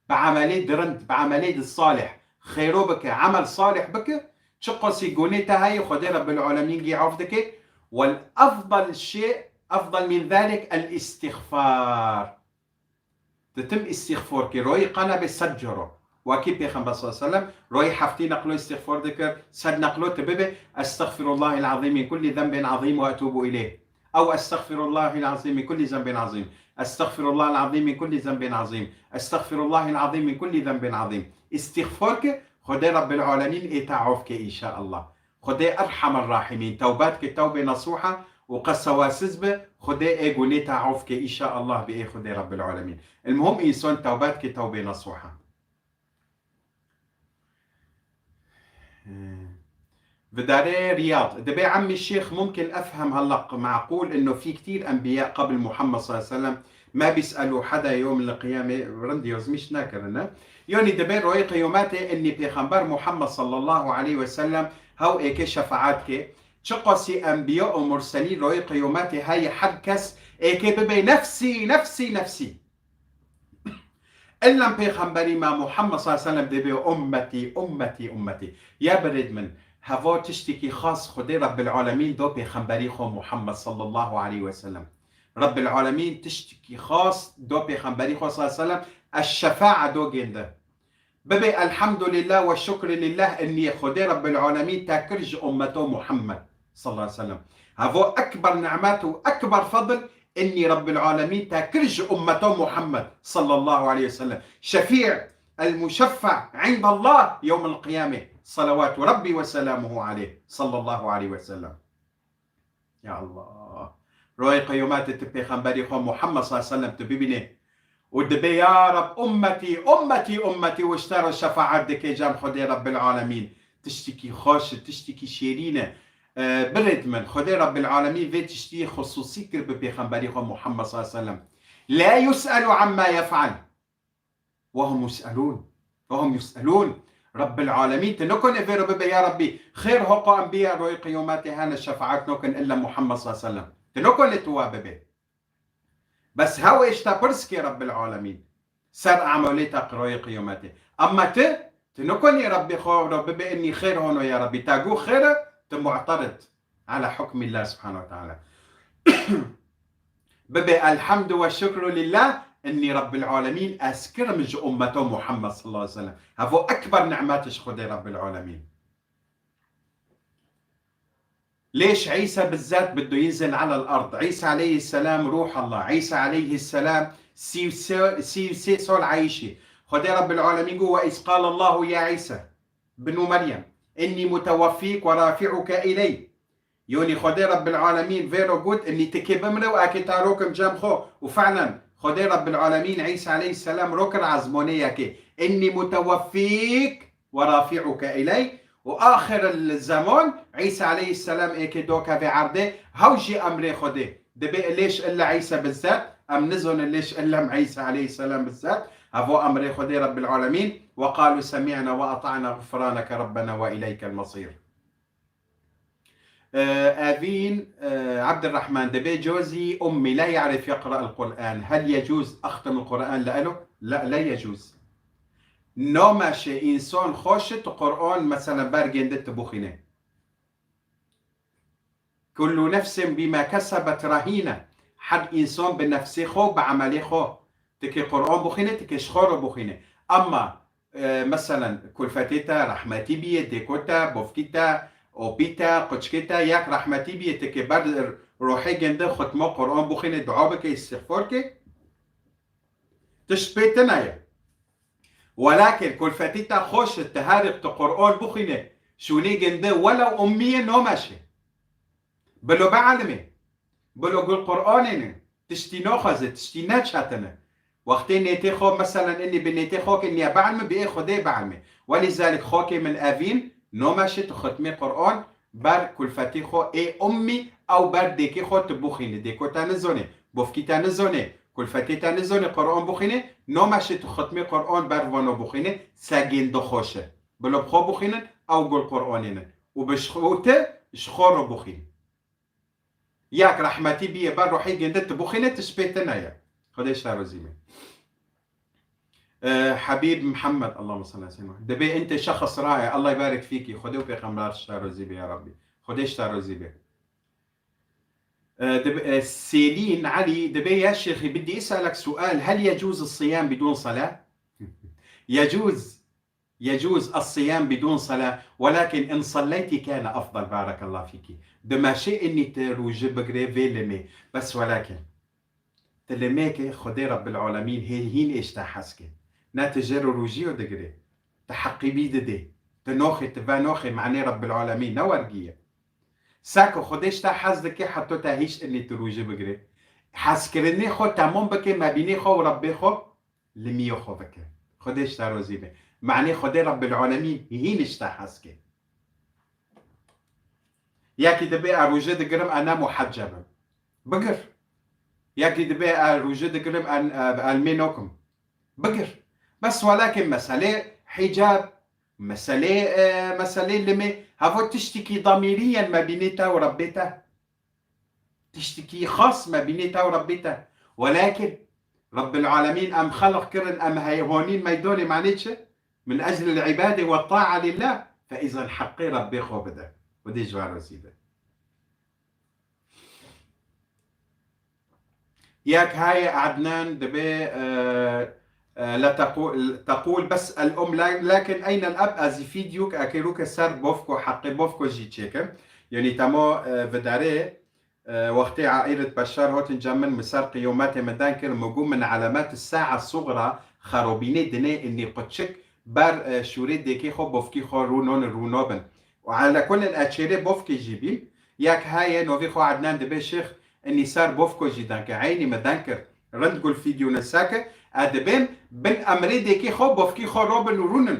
Bi emelê di rind, bi emelê di salih. Xêro bike, emel salih bike, çiqasî gunê te heye, Xwedê Rabbil Alemîn gî af dike. والأفضل شيء، أفضل من ذلك الاستغفار. Ditim îstîxfor kî royî qana bê sed coro. Wekî Pêxember sallallahu aleyhi ve sellem royî heftî neqlo îstîxfor dikir, sed neqlo tu bibe, أستغفر الله العظيم من كل ذنب عظيم وأتوب إليه. Ew أستغفر الله العظيم من كل ذنب عظيم. أستغفر الله العظيم من كل ذنب عظيم. أستغفر الله العظيم من كل ذنب عظيم. Îstîxfor ki Xwedê Rabbil Alemîn ê te af ke înşaallah. Xwedê Erhamer Rahimîn tewbe dike, tewbê nesûha û qesewasiz bi, Xwedê ê gunê te af ke, înşaallah, bi ê Xwedê Rabbil Alemîn. Elmuhim, însan tewbe dike, tewbê nesuha. Vidarê Riyad. Dibê, عمي الشيخ، ممكن أفهم هلق معقول إنه في كتير أنبياء قبل محمد صلى الله عليه وسلم ما بيسألوا حدا يوم القيامة؟ Rind yazmîş nekirine. Yanî dibê royê qiyometê innî pêxember Muhammed sallallahu aleyhi ve sellem hew êkê şefaet ke. Çiqasî enbiya û murselîn royê qiyometê heye, her kes êkê bibê nefsî, nefsî, nefsî. Îlla pêxemberî me Muhammed sallallahu aleyhi ve sellem dibê ummetî, ummetî, ummetî. Ya birêd min, heva tiştekî xas Xwedê Rabbil Alemîn do pêxemberî xwe Muhammed sallallahu aleyhi ve sellem. Rabbil Alemîn tiştekî xas do pêxemberî xwe sallallahu aleyhi ve sellem, eş-şefaa do gêndi. Bibê elhamdulillah ve şukrü lillah, innî Xwedê Rabbil Alemîn te kir ji ummeto Muhammed sallallahu aleyhi ve sellem. Hevo ekber nimet û ekber fadl, innî Rabbil Alemîn te kir ji ummeto Muhammed sallallahu aleyhi ve sellem. Şefî el muşeffa indallah yewmel qiyame. Salawatu Rabbi ve selamuhu aleyh sallallahu aleyhi ve sellem. Ya Allah. Royê qiyometê tu pêxemberî xwe Muhammed sallallahu aleyhi ve sellem tu bibînê û dibê, ya Rab, ummetî, ummetî, ummetî, û ji te re şefaet dike cem Xwedê Rabbil Alemîn. Tiştekî xweş, tiştekî şêrîn e. E, birêd min, Xwedê Rabbil Alemîn vê tiştî xusûsî kir bi pêxemberî xwe Muhammed sallallahu aleyhi ve sellem. La yus'elu amma yef'al. Ve hum yus'elûn. Ve hum yus'elûn. Rabbil Alemîn, tu nikone vê re bibe, ya Rabbî, xêr hoqa enbiya royê qiyometê hene şefaet nokin illa Muhammed sallallahu aleyhi ve sellem. Tu nikone tu wa bibe. Bes hew êşta pirs ke Rabbil Alemîn. Ser amelê te royê qiyometê. Amma tu, tu nikonî Rabbî xwe re bibe, innî xêr hono ya Rabbî. Ta got xêr e, tu mu'terid. Ala hukmillah subhanahu ve teala. Bibe elhamdu ve şukru lillah, innî Rabbil Alemîn, ez kirim ji ummeto Muhammed sallallahu aleyhi ve sellem. Hevo ekber nimet ji Xwedê Rabbil Alemîn. Lêş Îsa bizzat biddo yinzil alel erd. Îsa aleyhisselam ruh Allah. Îsa aleyhisselam sî û sê, sî û sê sol ayîşî. Xwedê Rabbil Alemîn got, ve iz qal Allahu ya Îsa. Binu Meryem, innî muteweffîk ve rafi'uke iley. Yonî Xwedê Rabbil Alemîn vê ro got, innî tikê bimre û akê ta rokim cem xwe. Û fe'len Xwedê Rabbil Alemîn Îsa aleyhisselam rokir ezmonê yekê. Innî muteweffîk ve rafi'uke iley. Û axir el zeman Îsa aleyhisselam êkê dokeve erdê, hew jî emrê Xwedê. Dibê lêş illa Îsa bizzat, em nizonin lêş illa Îsa aleyhisselam bizzat. Hevo emrê Xwedê Rabbil Alemîn, ve qalu semi'na ve ata'na ğufraneke Rabbena ve ileykel mesîr. Ee, Evîn, e, Abdurrahman, dibê cozî ummî la ya'rif yeqra'el Qur'an. Hel yecûz axtim el Qur'an li elo? La, la yecûz. Nameşe însan xweş tu Qur'an, mesela, bergên di tu bixwîne. Kullu nefsin bima kesebet rahîne. Her însan bi nefsê xwe, bi emelê xwe. Tikê Qur'an bixwîne, tikê ji xwe re bixwîne. Emma, e, meselen, kulfetê te rehmetî bîye, dêko te, bofkî te, opî te, quçikê te, yek rehmetî bîye, tikê ber rohê gende xutma Qur'an bixwîne, dua bike, îstixfar ke. Tişt pê tune ye. Welakin kulfetî te xweş e, tu herî tu Qur'an bixwîne, şûnê ginde welew ummî ye, nameşe. Bilo bielime. Bilo gul Qur'anê ne. Tiştî naxwaze, tiştî neçetine. Wextê nêtê xwe, meselen, inî bi nêtê xwe ke niye bielime, bi ê Xwedê bielime. Welîzalik xakê min Evîn, nameşe tu xitmê Qur'an, ber kulfetî xwe ê ummî, ew ber dêkê xwe tu bixwîne. Dêko te nizone, bofkî te nizone, kulfetê te nizone Qur'an bixwîne, nameşe tu xitmê Qur'an ber vano bixwîne, segên dixweşe. Bilo bi xwe bixwînin, ew gul Qur'anê ne. Û bi ji xwe te, ji xwe re bixwîn. Yek rehmetî bîye ber ruhê gende tu bixwîne, tu spê te neye. Xwedê ji te rozî be. Ee, Habib Muhammed, Allahümme salli aleyhi ve sellem. Dibê ente şexs rae, Allah ybarik fîkî, Xwedê û Pêxember ji te rozî be ya Rabbî. Xwedê ji te rozî be. Ee, dib-, e, Selîn Elî, dibê ya şêxî, bidî eselek sual, hel yecûz siyam bidûn sala? Yecûz. يجوز الصيام بدون صلاة، ولكن إن صليتي كان أفضل، بارك الله فيكِ. Dimeşe inî te rûjî bigirê vê limê. Bes welakin. Ti limê ke Xwedê Rabbil Alemîn hê hîn êşte hez ke. Ne ti jê re rûjî yo digirê. Ti heqî bî didê. Ti noxê, ti ve noxê, manê Rabbil Alemîn ne wergî ye. Sako Xwedê ji te hez dike, heta te hîç inî tu rûjî bigirê. Hezkirinê xwe temam bike, mebînê xwe û Rebbê xwe li miyê xwe bike. Xwedê ji te rozî be. Manê Xwedê Rebbil Alemîn hîn ji te hez ke. Yekî dibê ez rûjê digirim, ez ne muheceb im. Bigir. Yekî dibê ez rûjê digirim, ez, ez, ez lê nakim. Bigir. Bes welakê meselê hicab, meselê, e, meselê limê, heva tiştekî damîrî yên mebînê te û Rebbê te. Tiştekî xas mebînê te û Rebbê te. Welakin Rebbil Alemîn em xelq kirin, em heywanîn meydanê, manê çi? Min eclil îbadê we ta'a lillah, fe îzan heqê Rebbê xwe bide. Xwedê ji we razî be. Yek heye Adnan dibê, e, e, la teqû-, teqûl bes el um, la-, lakin eyne el ab, ez fîdyok ekê rûke ser bofko, heqê bofko jî çêkim. Yanî temo, e, vidarê, e, wextê Airet Beşar hotin cem min, min ser qiyometê min deng kir, min got min elemet sa'a sugra, xerobînê dinê inî quçik ber, e, şûrê dêkê xwe, bofkî xwe rûnon rûno bin. Û ele kulin e çêrê bofkê jî bîm. Yek heye novî xwe Adnan dibê şêx, inî ser bofko jî deng kir. Eynî me deng kir. Rind gul fîdyûne seke. E dibêm bin emrê dêkê xwe, bofkî xwe robin û rûnin.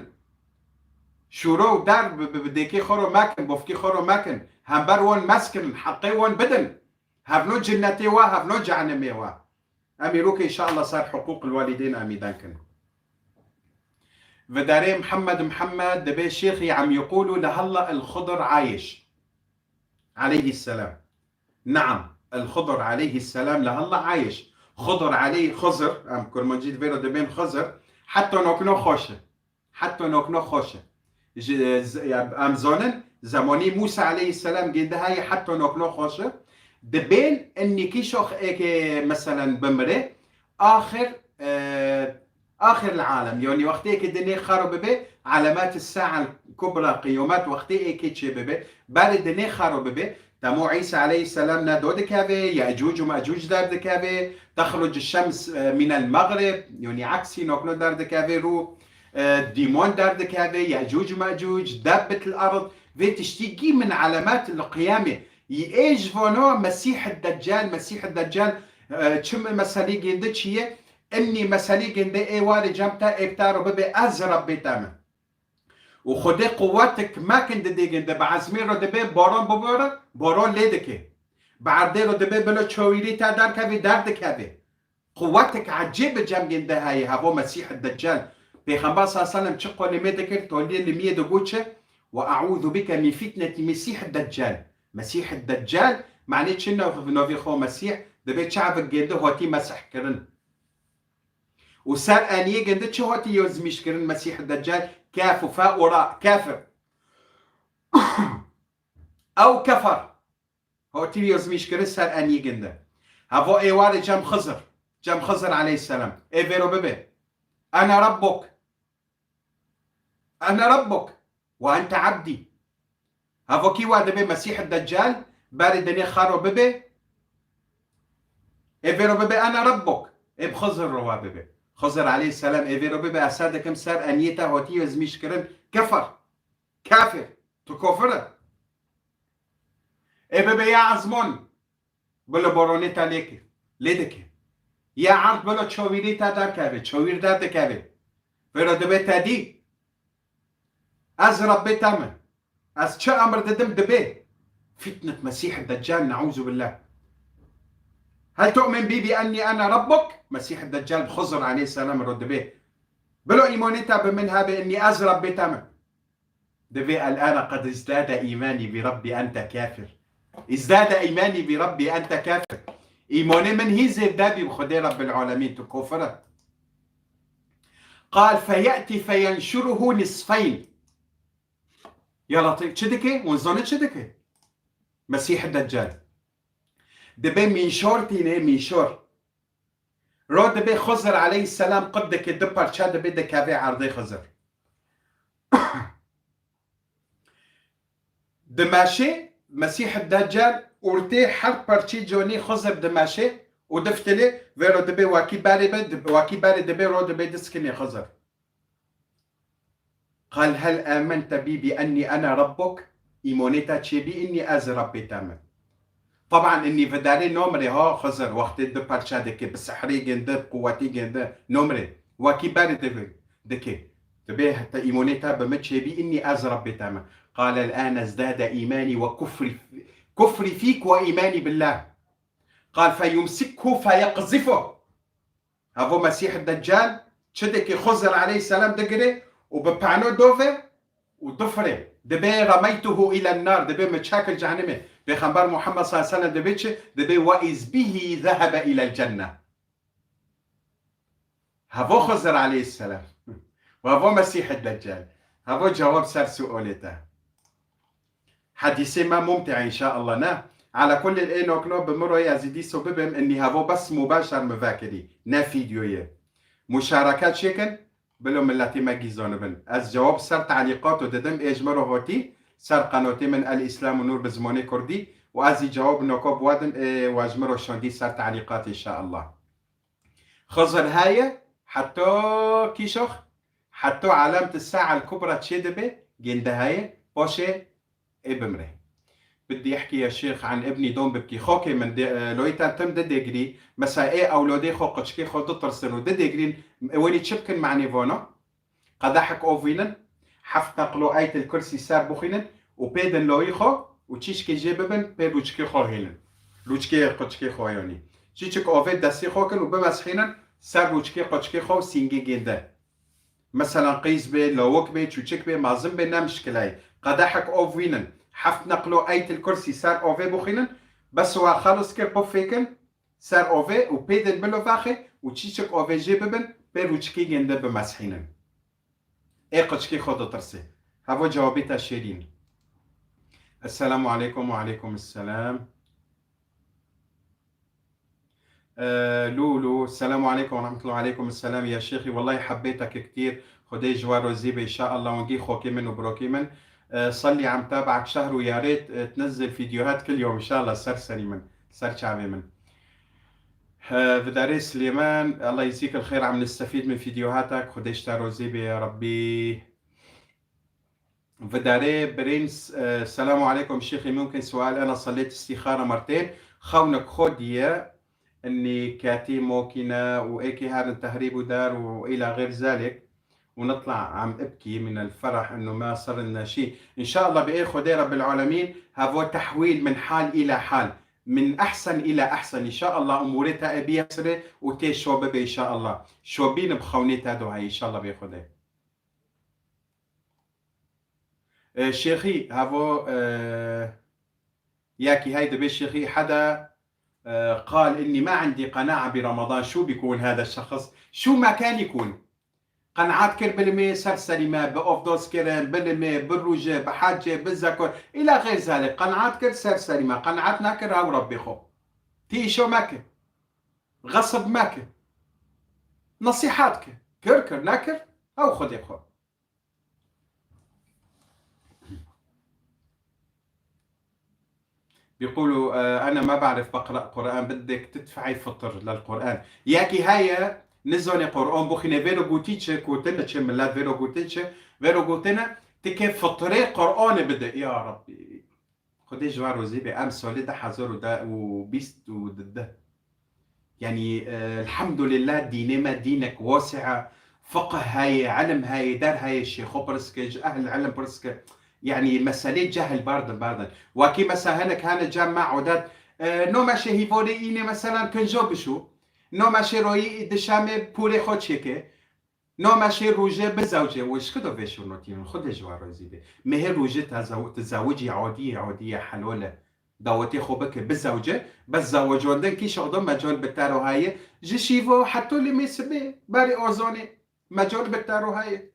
Şûro û der bi, bi, bi dêkê xwe ro mekin, bofkî xwe ro mekin. Hember wan meskirin, heqê wan bidin. Hevno cinnetê wa, hevno cehennemê wa. Em îro ke inşallah ser huquq el walidên em î deng kin. Vidarê Muhammed Muhammed dibê şêxî em yekûlu lehella el Xidr ayş. Aleyhisselam. Naam, el Xidr aleyhisselam lehella ayş. Xidr aleyh-, Xizir, em kurmancî divê re dibên Xizir, heta nokno xweş e. Heta nokno xweş e. Ji, z-, ya, em zanin, zemanî Musa aleyhisselam gênde heye heta nokno xweş e. Dibên in nîkî şox êkê, meselen, bimire, axir, e, axir alem, yanî wextê ke dinê xero bibe, elemat sa'a kubra, qiyomet wextê êkê çê bibe, berê dinê xero bibe, temo Îsa aleyhisselam ne do dikeve, Yecûc û Mecûc derdikeve, texruc şems, e, min el mexrib, yanî eksî nokno derdikeve rû, e, dîmon derdikeve, Yecûc û Mecûc, debbet el erd, vê tiştî gî min elemat el qiyamê. Yê ê ji vano Mesîh Deccal, Mesîh Deccal, e, çi meselî gênde çi ye? Innî meselî gênde ê warê cem te ê bi te re bibe ez Rebbê te me. Û Xwedê quwetik mekin didê gênde, bi ezmê re dibê baran bibore, baran lê dike. Bi erdê re dibê bilo çawîrî te derkevî, derdikevî. Quwetek ecêb bi cem gênde heye, hevo Mesîh Deccal. Pêxember sallallahu aleyhi ve sellem çi qolê mê dikir, toliyê limiyê digot çi? Ve eûzu bike min fitneti Mesîh Deccal. Mesîh Deccal, manê çi nav-, navê xwe Mesîh, dibê çavik gênde hatî mesih kirin. Û ser eniyê gênde çi hatî yozmîş kirin Mesîh Deccal? Kaf û fa û ra, kafir. Ew kefer. Hatî yozmîş kirin ser enî ginde. Hevo ê warê cem Xizir. Cem Xizir aleyhisselam. Ê vêro bibe. Ene Rabbuk. Ene Rabbuk. Ve ente abdî. Hevo kî wa dibe Mesîh Deccal, berê dinê xero bibe. Ê vêro bibe ene Rabbuk. Ê bi Xizir re wa bibe. Xizir aleyhisselam ê vêro bibe, ez ser dikim ser eniyê te hatî yozmîş kirin. Kefer. Kafir. Tu kofir e. Ê bibe ya ezmon, bilo boronê te lê ki-, lê dike. Ya erd, bilo çawîrê te derkeve, çawîr derdikeve. Vêro dibe te dî. Ez Rebbê te me. Ez çi emir didim dibe. Fitnet Mesîh Deccal, neûzubillah. Hel tu'min bi, bi enni ene Rabbuk? Mesîh Deccal bi Xizir aleyhisselam ro dibe. Bilo îmanê te bi min hebe, innî ez Rebbê te me. Divê el-ane qed izdade îmanî bi Rabbi ente kafir. Izdade îmanî bi Rabbi ente kafir. Îmanê min hîn zêde bî bi Xwedê Rabbil Alemîn, tu kofir e. Qal feye'tî feyenşuruhu nisfeyn. Ya Letîf, çi dike? Hûn zanin çi dike? Mesîh Deccal. Dibe mînşor tîne, mînşor. Ro dibe Xizir aleyhisselam qut dike, du parça dibe, dikeve erdê Xizir. Dimeşe Mesîh Deccal, ortê her parçê canî Xizir dimeşe û diftilê, vêro dibe wekî berê be, di-, wekî berê dibe, ro dibe diskinê Xizir. Qal hel amente bi bi enni ene Rabbuk? Îmonê te çêbî, înî ez Rebbê te me. Teban înî vidarê nomrê ha Xizir, wextê di perça dike, bi sehrê ginde, bi quwetî ginde, nomrê. Wekî berê divi-, dike. Dibê heta îmonê te bi min çêbî, înî ez Rebbê te me. Qale el-ane zdade îmanî ve kufrî, kufrî fîk ve îmanî billah. Qal feyumsikhu feyeqzifu. Havo Mesîh Deccal çi dike, Xizir aleyhisselam digire û bi pano dove û difire. Dibê remeytuhu îlen nar, dibê min çak li cehennemê. Pêxember Muhammed sallallahu aleyhi ve sellem dibê çi? Dibê ve iz bihi zehebe îlel cenne. Havo Xizir aleyhisselam. Ve havo Mesîh Deccal. Havo cewab ser sualê te. Hedîsê me mumtî înşaallah, ne? Ala kullî ê nokno bi min re ez ê dîso bibim, înî havo bes mubaşer min vekirî, ne fîdyoyê. Muşareke çêkin, bilo miletê me gî zanibin. Ez cewab ser telîqato didim, ê ji min re hotî, ser qenotê min El Îslam û Nur bi zimanê kurdî û ez ê cewab noko biwadim, ê we ji min re şandî ser telîqat înşaallah. Xizir heye, heta kîşox, heta alamet sa'a el-kubra çê dibe, gênde heye, paşê ê bimre. Bidî ehkî ya şêx an ibnî dom bibkî. Xokê min de, e, loyîta tim di degrî, mesela ê ewladê xo, qiçkê xo ditirsin û di degrîn, e, wenî çi bikin manê vana? Qedehek ov vînin, heft neqlo Eyt el Kursî ser bixwînin û pê din loyî xwe û çîçikê jê bibin, pê rûçikê xwe hênin. Rûçikê quçikê xwe yanî. Çîçik ovê destê xwe kin û bimesihînin ser rûçikê quçikê xwe û sîngê gênde. Meselan qîz bê, lawik bê, çûçik bê, mezin bê, ne mişkile ye. Qedehek ov vînin, heft neqlo Eyt el Kursî ser ovê bixwînin, bes wa xelis kir, bifêkin, ser ovê û pê din bilo vexê û çîçik ovê jê bibin, pê rûçikê gênde bimesihînin. Ê qiçkê xwe ditirsê. Havo cewabê te şêrîn. Esselamu aleykum. Ve aleykum esselam. Ee, Lulu, selamu aleykum ve rahmetullah. Aleykum esselam ya şêxî. Wellahî hebbêtek kitîr. Xwedê ji we rozî be, înşaallah. Wengî xokê min û birokê min. Ee, salli am tabak şehr û ya rêt, e, tnezzel fîdyohat kil yom, înşaallah. Ser serî min. Ser çavê min. He, vidarê Silêman, Allah yeczik el xeyr, am nestefîd min fîdyohatak, Xwedê ji te rozî bê ya Rabbî. Vidarê Birîns, e, selamu aleykum şêxî, mumkin sual, ena salêt istîxara mertên, xewnek xwe diye, enî katî mokîne û êkê herin tehrîb û dar û îla xêr zalik. ونطلع عم ابكي من الفرح انه ما صرنا شي. ان شاء الله بإيه خدي رب العالمين هافو تحويل من حال الى حال، من احسن الى احسن. ان شاء الله اموري تا ابي يسري وتي شو ببي ان شاء الله. شو بين بخوني تا دو هاي ان شاء الله بإيه خدي. Ee, şêxî, havo, ee, yakî hey dibê şêxî heda, ee, qal inni ma indî qena'a bi Ramadan, şu bikun hada şexs, şu ma kan ikun. Qenaat kir bilimê ser serî me, bi ovdos kirin, bilimê, bi rûje, bi hecê, bi zekor, îla xêr zalê, qenaat kir ser serî me, qenaat nakir ew Rebbê xwe. Tî îşo meke. Xesib meke. Nesîhat ke. Kir kir, nekir, ew Xwedê xwe. بيقولوا، آه، أنا ما بعرف بقرأ قرآن، بدك تدفعي فطر للقرآن. Yekî heye, nizane Qur'an bixwîne, vêro gotî çi, gotine çi, millet vêro gotin çi, vêro gotine, tike fitrê Qur'anê bide. Ya Rabbî, Xwedê ji we rozî be, em salê du hezar û bîst û du. Yanî, e, elhamdulillah, dînê me dînek wasi'e, fiqh heye, ilim heye, der heye, şêxo pirs ke, ji ehl ilim pirs ke. Yanî, meselê cehil berdin, berdin. Wekî mesela hinek hene cem me adet, e, no meşê hîvorê înê meselan kinco bişû, no meşê royî dişemê pûrê xwe çêke. No meşê rûje bizewce, wê şkido vê şûnotînin, Xwedê ji we razî be. Mehê rûje te zew-, tizewicî adî ye, adî ye, helal e. Dawetê xwe bike, bizewce, bes zewicandin kîşa do mecal bi te re heye, ji şîva heta limê sibê, berê azanê, mecal bi te re heye.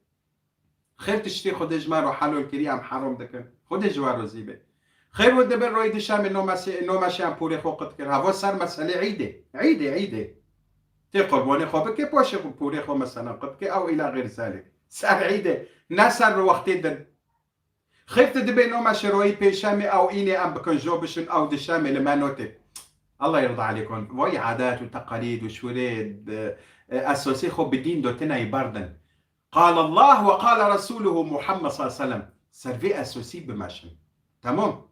Xêr tiştê Xwedê ji me re helal kirî, em heram dikin. Xwedê ji we razî be. Xêr we dibe royê dişemê no mesê-, no meşê em pûrê xwe qut kir. Heva ser meselê Îdê. Îdê, Îdê. Tê qurbanê xwe bike, paşê xwe pûrê xwe meselen qut ke, ew îla xêr zalê. Ser Îdê. Ne ser wextê din. Xêr tu dibê no meşê royî pêşemê ew înê em bikin jo bişin ew dişemê li me notê. Allah yirda aleykum. Vay adet û teqalîd û şûrê, e, esasê xwe bi dîn do tine yî berdin. قال الله وقال رسوله محمد صلى الله عليه وسلم. Ser vê esosî bimeşin. Tamam.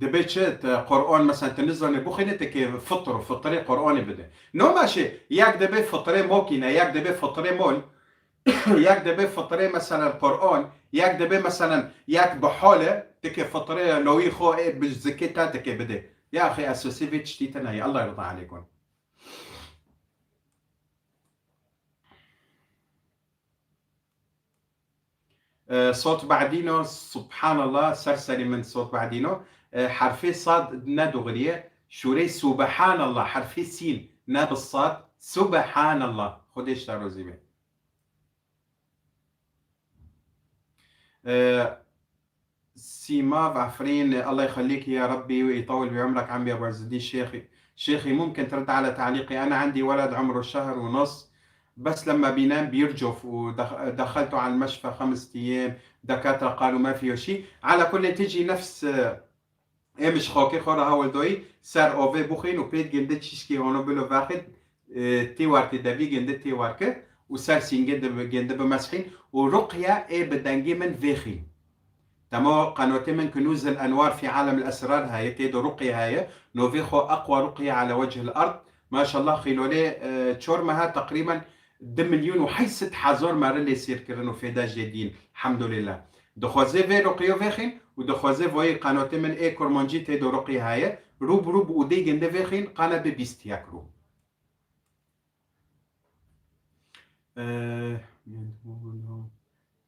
Dibê çi? Te Qur'an, mesela, tu nizanî bixwînî, te kê fitr, fitrê Qur'anê bide. No meşê, yek dibê fitrê mokîne, yek dibê fitrê mol, yek dibê fitrê, mesela, Qur'an, yek dibê, mesela, yek bi hol e, te kê fitrê lawî xwe ê bi zikê te te kê bide. Ya axî, esosî vê tiştî tune ye. Allah rıza aleykum. E, sot badîno, subhanallah, ser serî min sot badîno. E, herfê sad ne doğriye. Şûrê subhanallah, herfê sîn, ne bi sad. Subhanallah. Xwedê ji te rozî be. E, Sîma Efrîn, الله يخليك يا ربي ويطول بعمرك عمي أبو عز الدين شيخي. شيخي، ممكن ترد على تعليقي؟ أنا عندي ولد عمره شهر ونص، بس لما بينام بيرجف، ودخلته على المشفى خمس أيام، دكاترة قالوا ما فيه شيء. على كل، تجي نفس، ê min ji xakê xwe re hewldoyî ser avê bixwîn û pê diginde çîşkê hano bilo vexîn, e, tê wertê devî ginde tê werke û ser sîngê de ginde bimesxîn û ruqye ê bi dengê min vêxîn. Dema qenotê min Kunûz el Enwar fî Alem el Esrar heye, tê de ruqye heye, novê xwe Eqwa Ruqye ala Wechil Erd. Maşallah, xîlolê, e, çor meha teqrîben du milyon û heyt sed hezar meri lê sêr kirin û fêda jê dîn. Hemdulillah. Dixwaze vê ruqyo vêxîn û dixwaze voyê qenotê min ê kurmancî tê de ruqye heye. Rû bi rû bi ûdê ginde vêxîn, qana bi bîst yek rû. Ee,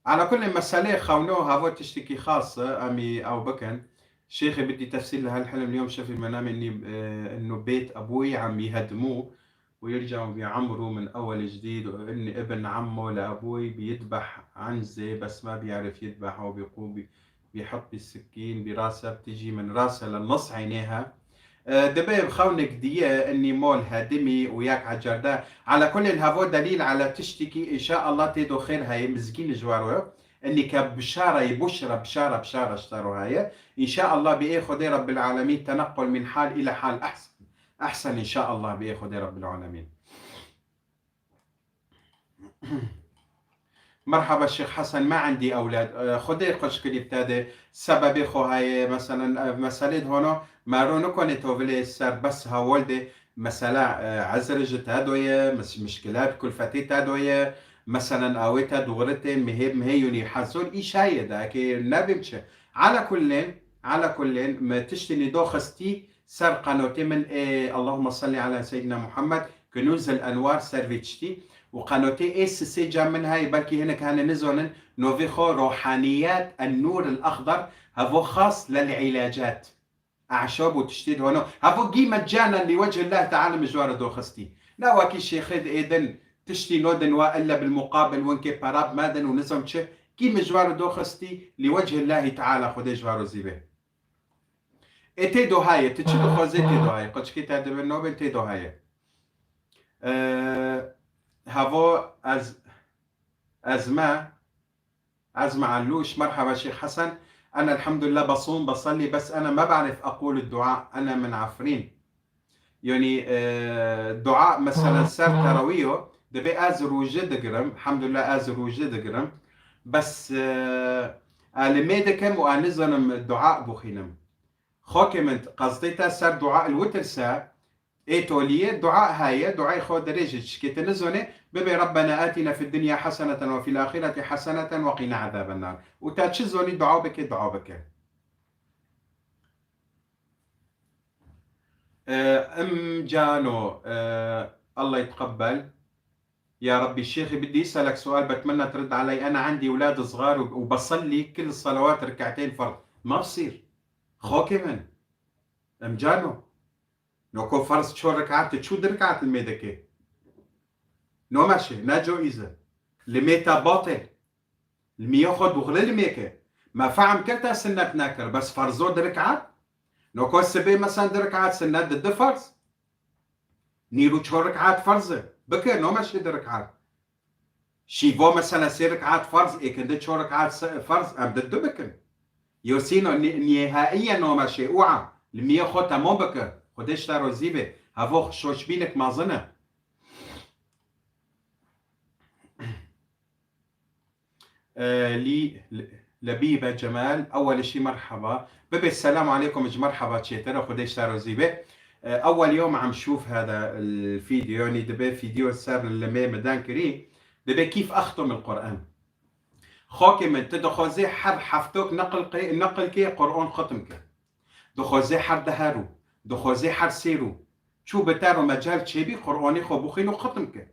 Ala kulê, meselê xewno havo tiştekî xas e, em ê ew bikin. Şêxê bidî tefsîr li hel hilm liyom şefî menamê nî, e, nûbêt ebûyî em yî hedimû. ويرجع بعمره من أول جديد، وإن ابن عمه لأبوي بيذبح عنزة، بس ما بيعرف يذبح، وبيقوم بي-، بيحط بالسكين براسها، بتجي من راسها لنص عينيها. E, dibê xewnek diye, inî mol hedimî û yek ecerde. Ala kulin, hevo delîl ala tiştekî, înşaallah tê do xêr heye, mizgîn ji waro. Inî ke bişara ye, buşra, bişara, bişara ji te ro heye. Înşaallah bi ê Xwedê Rebbil Alemîn, teneqqul min hal ila hal ehsen. Ehsen înşaallah bi ê Xwedê Rebbil Alemîn. Merhaba Şêx Hesen, me endî ewlad. E, Xwedê xweş kirî te de sebebê xwe heye, meselen, e, meselê di hono, me ro nikonê to vilê ser bes hewol de, mesela, e, ezr ji te doye, mis-, mişkilat, kulfetê te doye, meselen, awê te dûgritê, mihê, mihê yûnî hezol, îş heye de, eke nebim çi. Ala kullin, ala kullin, me tiştî nî doxistî, ser qenotê min ê Allahumma salli ala Seyyidina Muhammed, Kunûz el Enwar ser vê tiştî û qenotê ê sisê ca min heye, belkî hinek hene nizonin, novê xwe Rohaniyat en Nur el Axdar, hevo xas lel îlacat. E'şab û tiştê di wano. Hevo gî meccanen li wecihillah teala min ji waro doxistî. Ne wekî şêxê di êdin tiştî nodin wa illa bil muqabil winkê perab medin û nizam çi. Gî min ji waro doxistî li wecihillahi teala Xwedê ji waro zî be. Ê tê do heye, tu çi dixwazê tê do heye. Qeçkê te dibin nobin tê do heye. Ee, hevo ez, ez me, ez me Alûş, merhaba Şêx Hesen. أنا الحمد لله بصوم بصلي، بس أنا ما بعرف أقول الدعاء، أنا من عفرين. Yanî, e, dua, mesela, ser terawî yo, dibê ez rûje digirim, hemdulillah ez rûje digirim. Bes, e, ez limê dikim û ez nizanim dua bixwînim. Xakê min, qezdê te ser dua il witir se, ê toliyê dua heye, duayê xwe dirêje, çikê te nizanê, bibê Rabbena atina fid dunya haseneten ve fil ahireti haseneten ve qina azaben nar. Û te çi zanî dua bike, dua bike. Ee, Em Cano, ee, الله يتقبل. يا ربي، شيخي بدي أسألك سؤال، بتمنى ترد علي. أنا عندي أولاد صغار وب-، وبصلي كل الصلوات ركعتين فرض، ما بصير. Xakê min. Em Cano. No ko ferz çor rekat, tu çû di rekat li mê dike. No meşe, ne caize. Li mê te batil. Li miyê xwe duxle li mêke. Me fehm kir te sinnet nekir, bes ferzo di rekat. No ko sibê mesen di rekat sinnet di di ferz. Nîrû çor rekat ferz e. Bike, no meşe di rekat. Şîvo mesela sê rekat ferz, êkinde çor rekat se-, ferz, em di du bikin. Yosîno ni-, nihaiye no meşe ûa. Li miyê xwe temam bike. Xwedê ji te rozî be. Hevo şoşbînek mezin e. آه، لي لبيبة جمال، أول شي مرحبا. ببي السلام عليكم، إج مرحبا تشيترا، خديش تارو زيبة. آه، أول يوم عم شوف هذا الفيديو، يعني دبي فيديو سر لمي مدان كري، دبي كيف أختم القرآن. خوكي من تدخوزي حر حفتوك نقل قي-، نقل كي قرآن ختم كي. Dixwazê her deher û, dixwazê her sêr û, çû bi te re mecel çêbî Qur'anê xwe bixwîn û xitim ke.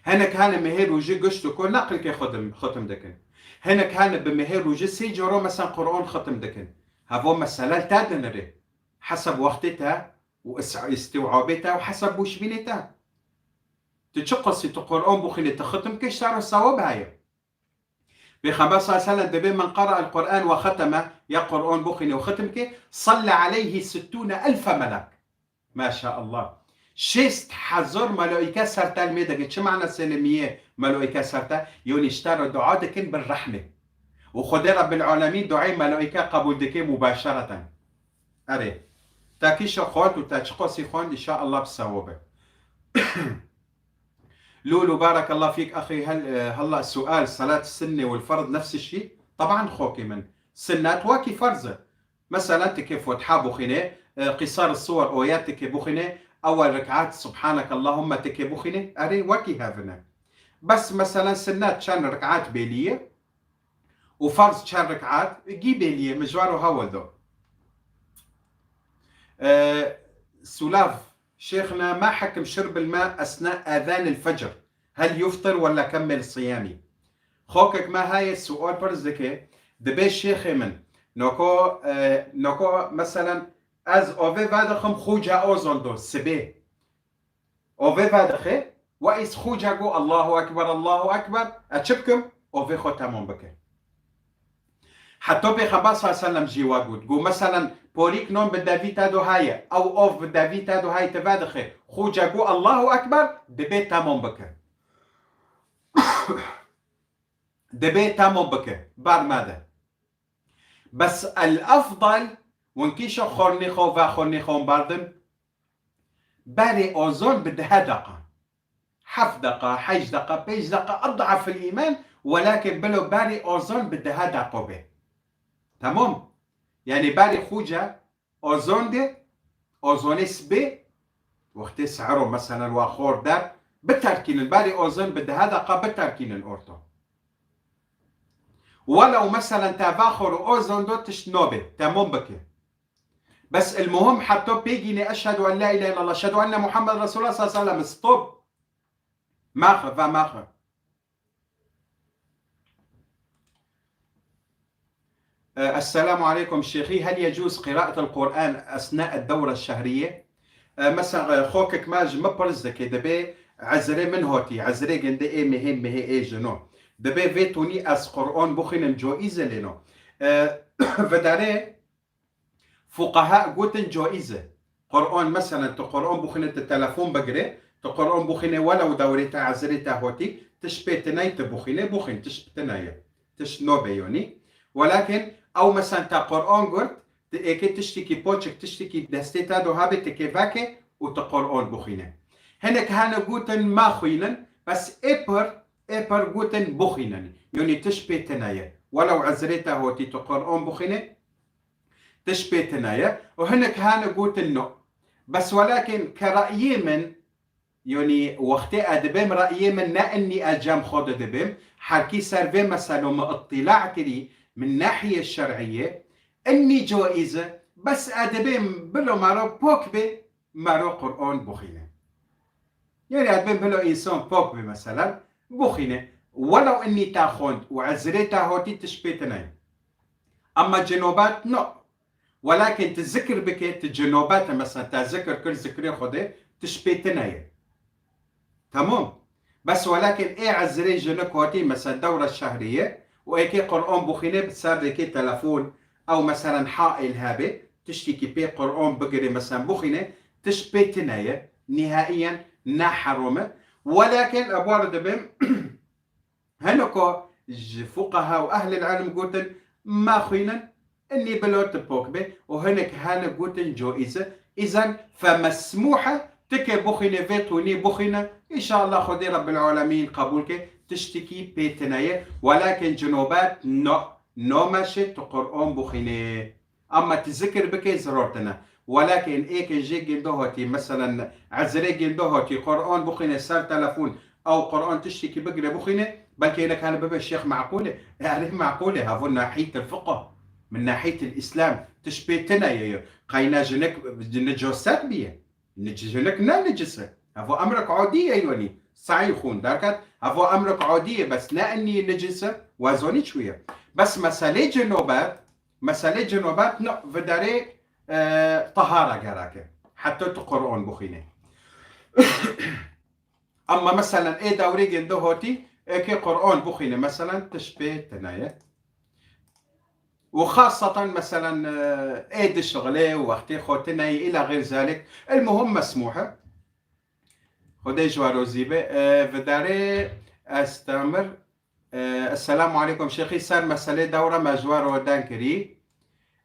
Hinek hene mehê rojê gişt û ku neqilkê xitim, xitim dikin. Hinek hene bi mehê rojê sê caro mesen Qur'an xitim dikin. Hevo mesele li te dinirê. Heseb wextê te û is-, îstîwabê te û heseb bûşbînê te. Tu çi qasî tu Qur'an bixwînê, tu xitim ke, ji te re sewab heye. Pêxember sallallahu aleyhi ve sellem dibê, "Men qara el Qur'an ve xeteme", ya Qur'an bixwîne û xitim ke, "Salle aleyhi sittûne elfe melek." Maşallah. Şêst hezar melaîke ser te li mê dike. Çi mana selemiyê melaîke ser te? Yonî ji te re dua dikin bi rehmê. Û Xwedê Rabbil Alemîn duayê melaîke qebûl dike mubaşereten. Erê. Te kîşa xwend û te çiqasî xwend, inşallah bi sewab e. Lulu, barakallah fîk, axî, hel-, e, hela sual, salat sinnê û ferz nefs şî? Teban xokê min. Sinnet wekî ferz e. Mesela, tikê Fatiha buxîne, e, qîsar suwar oyat tikê buxîne, ewel rekat, Subhanakallahumma tikê buxîne, erê, wekî hevine. Bes, mesela, sinnet çend rekat bêliye û ferz çend rekat gî bêliye, mijwar û hewil do. E, Sulav, Şêxna, ma hekim şurbil ma esna ezanil fecr? Hel yuftir wala kemmel siyami? Xokek me heye sual pirs dike, dibê şêxê min, noko, e, noko, meselen, ez ovê vedixim xuca ozon do, sibê. Ovê vedixe, we îs xuca go, "Allahu Ekber, Allahu Ekber", e çi bikim? Ovê xwe temam bike. Heta Pêxember sallallahu aleyhi ve sellem jî wa got. Got, meselen, porîk non bi devî te do heye, ew ov bi devî te do heye, tu vedixe, xuca got, "Allahu Ekber", dibê temam bike. Dibê temam bike. Ber mede. Bes el efdal, win kîşa xornê xwe ve xornê xwe berdin, berê ozon bi dehe deqa. Heft deqa, heşt deqa, pênc deqa, ed'afil îman, welakin bilo berê ozon bi dehe deqo be. Tamam? Yani berê xuca ozon de, ozonê sibê, wextê sehero, meselen, wa xor der, biterkînin, berê ozon bi dehe deqa biterkînin orto. Welew, meselen, te va xor ozon do tişt nobe, temam bike. Bes el muhim heta pêgînê eşhedü en la ilahe illallah, eşhedü enne Muhammed Resulullah sallallahu aleyhi ve sellem, stop. Maxe, va maxe. E, Esselamu aleykum şêxî, hel yecûz qiraetel Qur'an esna ed dewre şehriye? E, mesela, e, xokek me ji me pirs dike, dibê ezirê min hotî, ezirê ginde ê mehê, mehê ê jino. Dibê vê tonî ez Qur'an bixwînim, caiz e lê no? E, vedare Fuqeha gotin caiz e. Qur'an, meselen, tu Qur'an bixwîne, tu telefon bigire, tu Qur'an bixwîne, welew dewrê te, ezirê te hotî, tişt pê tine ye, tu bixwîne, bixwîn, tişt tine ye. Tişt nobe yonî. Welakin ew, meselen, te Qur'an girt, tu êkê tiştekî poçik, tiştekî destê te do habe, tu kê veke û tu Qur'an bixwîne. Hinek hene gotin maxwînin, bes ê pir, ê pir gotin bixwînin. Yonî tişt pê tine ye. Welew ezirê te hotî tu Qur'an bixwîne, tişt pê tine ye. Û hinek hene gotin no. Bes welakin ke rayê min, yonî wextê ez dibêm rayê min, ne innî ez cem xwe de dibêm, herkî ser vê meselo min îtîla kirî, min nahiyê şer'iyê, innî caiz e, bes ez dibêm bilo mero pok bê, mero Qur'an bixwîne. Yani ez dibêm bilo însan pok bê, meselen, bixwîne. Welew innî te xwend û ezirê te hotî, tişt pê tine ye. Ama cenobet no. Welakin tu zikir bike, tu cenobet e, mesela te zikir kir, zikrê Xwedê, tişt pê tine ye. Tamam. Bes welakin ê ezirê jinik hotî, mesela dewre şehrî ye, û êkê Qur'an bixwîne, bi ser êkê telefon, ew, meselen, hail hebe, tiştekî pê Qur'an bigire, meselen, bixwîne, tişt pê tine ye, nihaiyen ne herom e. Welakin, ebwar dibim, Hineko ji fuqeha û ehlil ilm gotin, maxwînin, innî bilo tu pok be, û hinek hene gotin caiz e. Îzen femesmûh e, tu kê bixwîne vê tonî bixwîne, înşallah Xwedê Rebbil Alemîn qebûl ke, tiştekî pê tine ye. Welakin cinobet no, no meşe tu Qur'an bixwîne. Ama tu zikir bike, ziror tine. Welakin êkên jê gêndo hatî, meselen, ezirê gêndo hatî, Qur'an bixwîne ser telefon, ew Qur'an tiştekî bigire bixwîne, belkî hinek hene bibe şêx meqûl e. E, erê meqûl e, hevo nahît el fiqh. Min nahît el Îslam. Tişt pê tine ye yo. Qeyna jinik nicaset biye. Nic-, jinik ne nicis e. Hevo emrek adî ye yonî. Sehî xûn derket. Hevo emrek adî ye, bes ne enî nicis e. Wezonî çûye. Bes meselê cinobet, meselê cinobet ne, viderê, e, tahara gerek e. Heta tu Qur'an bixwîne. Ama meselen ê dewrê gêndo hatî, êkê Qur'an bixwîne, meselen tişt pê tine ye. Û xaseten, meselen, e, ê dişixilê û wextê xwe tine yî, îla xeyr zalik. El muhim mesmûh e. Xwedê ji we rozî be. E, vidarê Estemir. E, Esselamu aleykum. Şêxî, ser meselê dewra me ji we re deng kirî.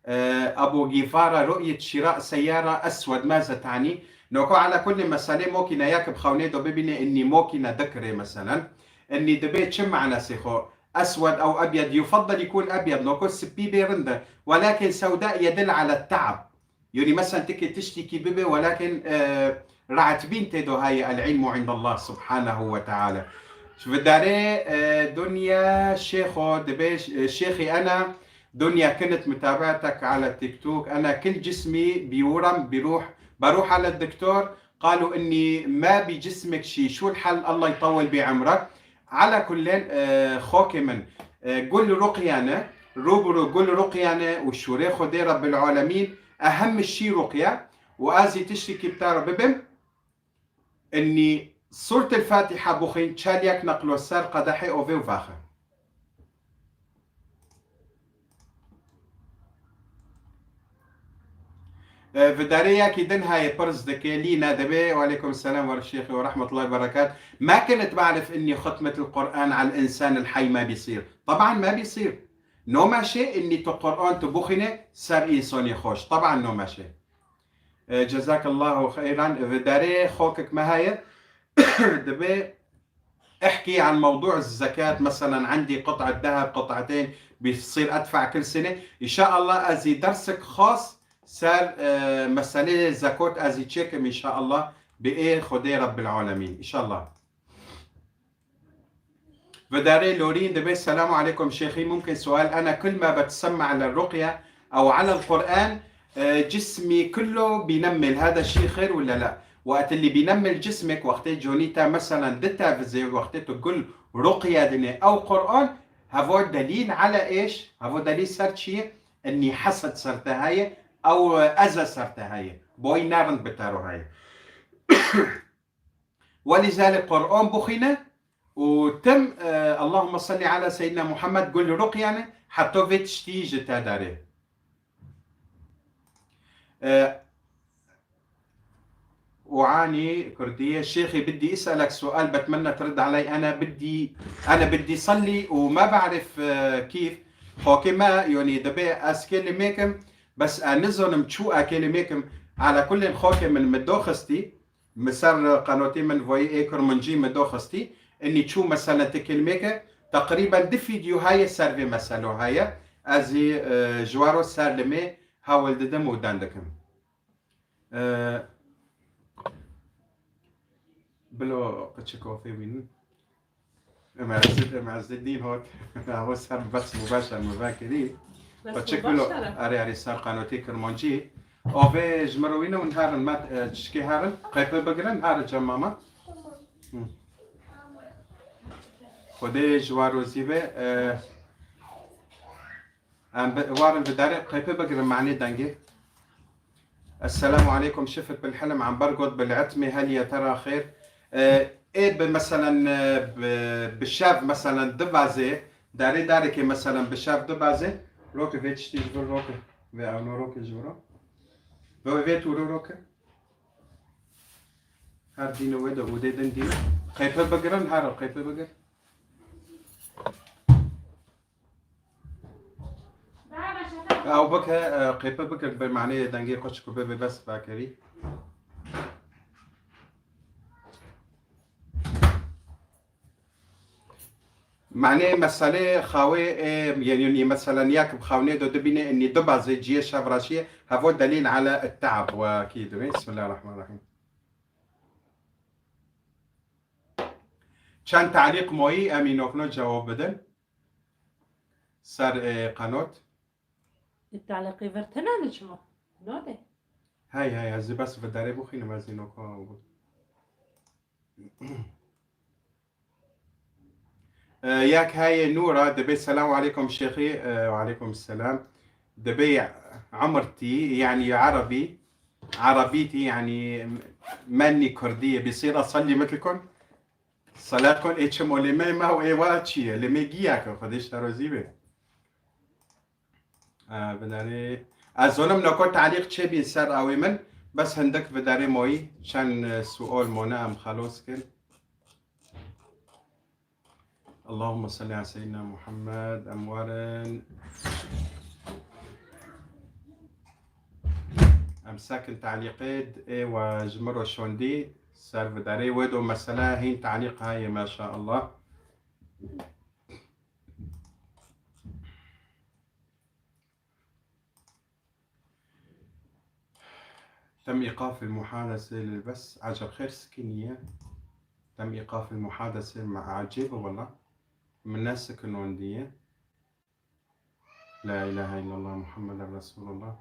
E, Abu Gîfara ru'yet şira seyara eswed, maze tanî. Noko ala kulli meselê mokîne ya ki bi xewnê do bibîne, innî mokîne dikirê meselen. Innî dibê çi manasê xo? Eswed ew ebyed, yufeddel yikûn ebyed, noko sipî bê rind e. Welakin sewda yedil ala ta'b. Yonî, mesen tikê tiştîkî bibe, welakin, e, rahatbîn tê do haye, el ilmu indallah subhanahu ve teala. Ji vidarê, e, Dunya Şêxo dibe, e, Şêxî ena Dunya kinit mutabatek ala TikTok, ena kil cismî biwuram biruh, beruh ala doktor, qalu inni ma bi cismek şî, şul hal, Allah ytawil bi emrak. Ala kullen, e, xokê min, e, Gul Ruqya ne, rû bi rû Gul Ruqya ne û şûrê Xwedê Rebbil Alemîn, e, hemî şî Ruqya û ez ê tiştekî bi te re bibim. Innî Sûretil Fatiha bixwîn, çalyak neqlo ser qedehê ovê û vaxe. E, vidarê yekî din heye, pirs dike, lî ne dibe. Weleykum selam ve şêxî ve rahmetullahi ve berekat. Ma kinet barif inni xutmetil Qur'an al insan el hay ma bisir. Taban ma bisir. No meşe inni tu Qur'an tu bixwîne ser însonê xweş. Taban no meşe. E, cezakallahu xeyran. Vidarê xokek me heye. Dibe احكي عن موضوع الزكاة، مثلًا عندي قطعة ذهب، قطعتين، بصير أدفع كل سنة؟ إن شاء الله ez ê dersek xas ser, e, meselê zekot ez ê çêkim, إن شاء الله, bi ê Xwedê Rebbil Alemîn, إن شاء الله. Vidarê Lorîn dibe, Selamu aleykum şêxî, mumkin sual, ena kul ma betsemma ala ruqya, ew alel Qur'an, e, cismî kullo bînemmel, hada şî xêr wila la? Wextê lî bînemmel cismek, wextê conî te meselen ditevizê, wextê tu gul ruqya dinê, ew Qur'an, hevo delîl ala êş, hevo delîl ser çi ye? Enî hesed ser te heye, ew eze ser te heye. Boy nerind bi te ro heye. Welîzalîk Qur'an bixwîne û tim, e, Allahümme salli ala Seyyidina Muhammed gul ruqyane, heta vê tiştî ji te derê. E, Uani Kurdiye, Şêxî, bidî iselek sual, betmenna tirid aley, ena bidî, ena bidî salli û ma be'rif, e, kîf, xokê me, yonî dibe ez kêlimêkim, bes e nizonim çû e kêlimêkim, ala kullên xokê min mi doxistî, Mi ser qenotê min voyê ê Kurmancî mi doxistî. Inî çû mesele ti kilmêke, teqrîben di fîdyo heye ser vê meselo heye. Ez ê, e, ji we re ser limê hewl didim û den dikim. E, bilo qiçik ofê bînin. Em ez, em ez dîn hot. Ew ser bes mubaşer mi vekirî. Bes Paçik bilo, mubaşer. Erê, erê, ser qanotê Kirmancî. Avê ji min re wîne hûn herin, met, e, çişkê herin. Qeypê bigirin, herin cem mama. Hı. Xwedê ji we rozî be. E, Em bi, warin bi darê qeypê bigirin manê dengê. Esselamu aleykum, şifik bil hilm, em ber got bil itmê heliye tera xêr. E, ê bi meselen, e, bi, bi şev meselen di bazê, darê darekê meselen bi şev di bazê, roke vê tiştî ji vir roke. Vê ewno roke ji vir o. Vê, vê tûro roke. Her dîne wê de û dê din dîne. Qeypê bigirin, her qeypê bigir. Ew bike, e, qêpe bike, bi maneyê dengê xwe çi ku bê bê bes bakerî. Manê meselê xawê, e, yani, yani, mesela niya ki bi xawnê do dibîne, enî du bazê ciyê şev raşiyê, hevo delîl ala et-ta'ab ve kî dibê. Bismillahirrahmanirrahim. Çend talîq moyî, em î nokno cewab bidin. Ser, e, qanot. Talîqê vir tine ne çima? Nade. Hey, hey, ez ê bes vidarê bixwînim, ez ê noko bû. E, yek heye Nûra, dibê, "Selamu aleykum şêxî." E, "Wa aleykum selam." Dibê, "Umr tî, yani Erebî, Erebî tî, yani menî Kurdî ye, bi sîra salî mitlkum." Salat kon ê çi molê me ma û ê wa çi ye? Lê me giya ke Xwedê ji te rozî be. E, vidarê. Ez zonim noko talîq çêbîn ser awê min, bes hindik vidarê moyî, çend, e, sual mone em xelos kin. Allahümme salli ala seyyidina Muhammed, em warin. Em sekin talîqê ê we ji min re şondî, ser vidarê wê do mesela hîn talîq heye, maşallah. Tem îqaf il muhadese li bes, eceb xêr sikiniye. Tem îqaf il muhadese me ecêbe wela. Min nesikinondiye. La ilahe illallah Muhammeden Resulullah.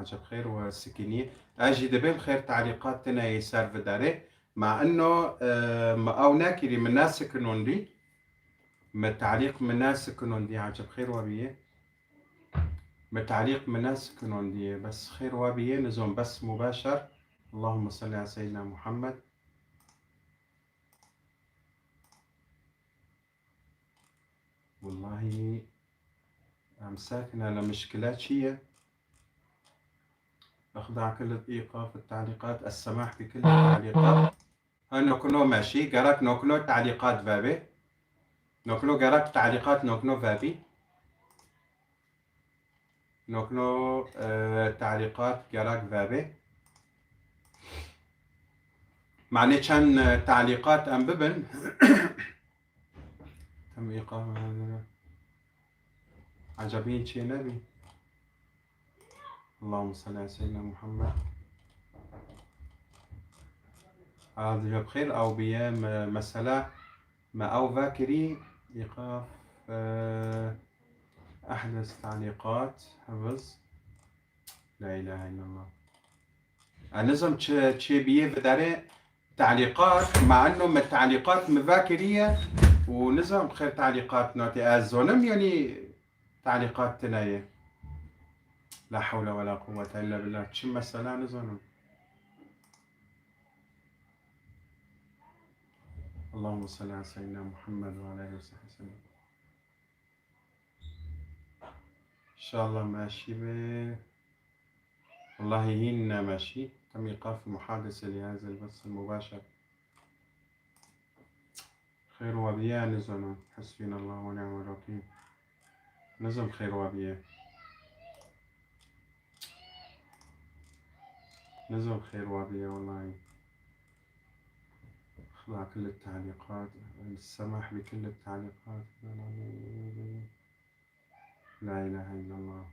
Eceb xêr we sikiniye. Ez jî dibêm xêr talîqat tine yê ser vidarê. Ma ino, e, me ew nekirî, me nesikinondî. Me talîq me nesikinondî, eceb xêr we bîye. Me talîq me nesikinondî, bes xêr we bîye, nizom bes mubaşer. Allahümme salli ala seyyidina Muhammed. Wellahî, em sekine li mişkile çi ye? Ixda kil îqaf talîqat, essemah bi kil talîqat. Ha, nokno meşî, gerek nokno talîqat vebê. Nokno gerek talîqat nokno vebî. Nokno, e, talîqat gerek vebê. Manê çend, e, talîqat em bibin. Tem îqame. Ecebîn çê nebî. Allahümme salli ala seyyidina Muhammed. Hadi bi xêr, ew biye me-, mesela me ew vekirî, îqaf, e, ehdes talîqat, hifz. La ilahe illallah. E, nizam çi, çi biye vidarê talîqat, ma eno me talîqat me vekiriye û nizam xêr talîqat nate. Ez zonim, yani, talîqat tine ye. La hewle ve la quwwete illa billah. Çi mesela nizanim. Allahümme salli ala seyyidina Muhammed ve ala alihi ve sahbihi sellem. İnşallah meşî be. Wellahî hîn nemeşî. Tem îqaf muhadese li hazel bes mubaşer. Xêr we biye, nizanim. Hasbinallah ve ni'mel wekîl. Nizam xêr we biye. Nizam xêr we biye, wellahî. Xla kil talîqat, semah bi kil talîqat. La ilahe illallah. La ilahe illallah.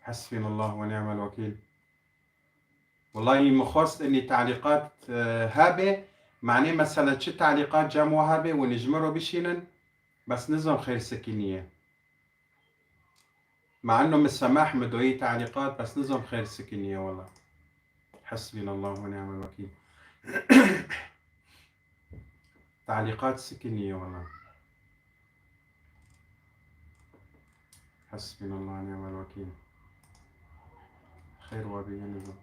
Hasbinallah ve ni'mel wekîl. Wellahî min xwest enî talîqat, e, hebe. Manê mesela çi talîqat cem we hebe, hûn ji min re bişînin. Bes nizam xêr sikiniye. Ma eno min semah min doyî talîqat, bes nizam xêr sikiniye wela. Hasbinallah ve ni'mel wekîl. Talîqat sikiniye wela. Hasbinallah ve ni'mel wekîl. Xêr we biye nizam.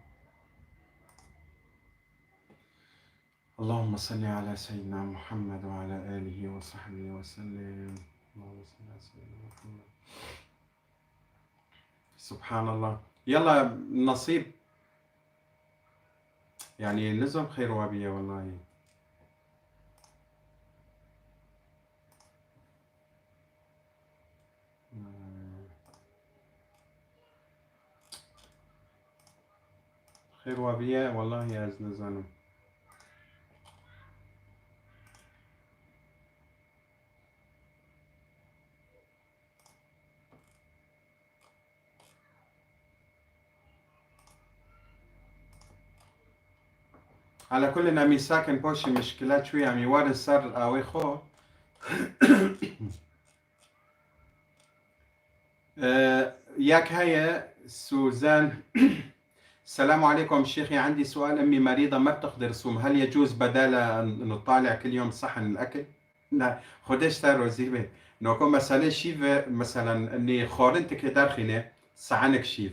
Allahümme salli ala seyyidina Muhammed ve ala alihi ve sahbihi ve sellem. Allahümme salli ala seyyidina Muhammed. Subhanallah. Yalla nasîb. Yani nizam xêr we biye wellahî. Xêr wa bîye, wellahî ez nizanim. Ala kulin, em î sakin poşî mişkila çûye, em î warin ser awê xwe. Ee, yek heye, Suzan. السلام عليكم شيخي، عندي سؤال، أمي مريضة ما بتقدر تصوم، هل يجوز بدالها أن نطالع كل يوم صحن الأكل؟ Na, Xwedê ji te rozî be. Noko meselê şîv e, meselen, nê xwarin tikê derxîne, saenek şîv.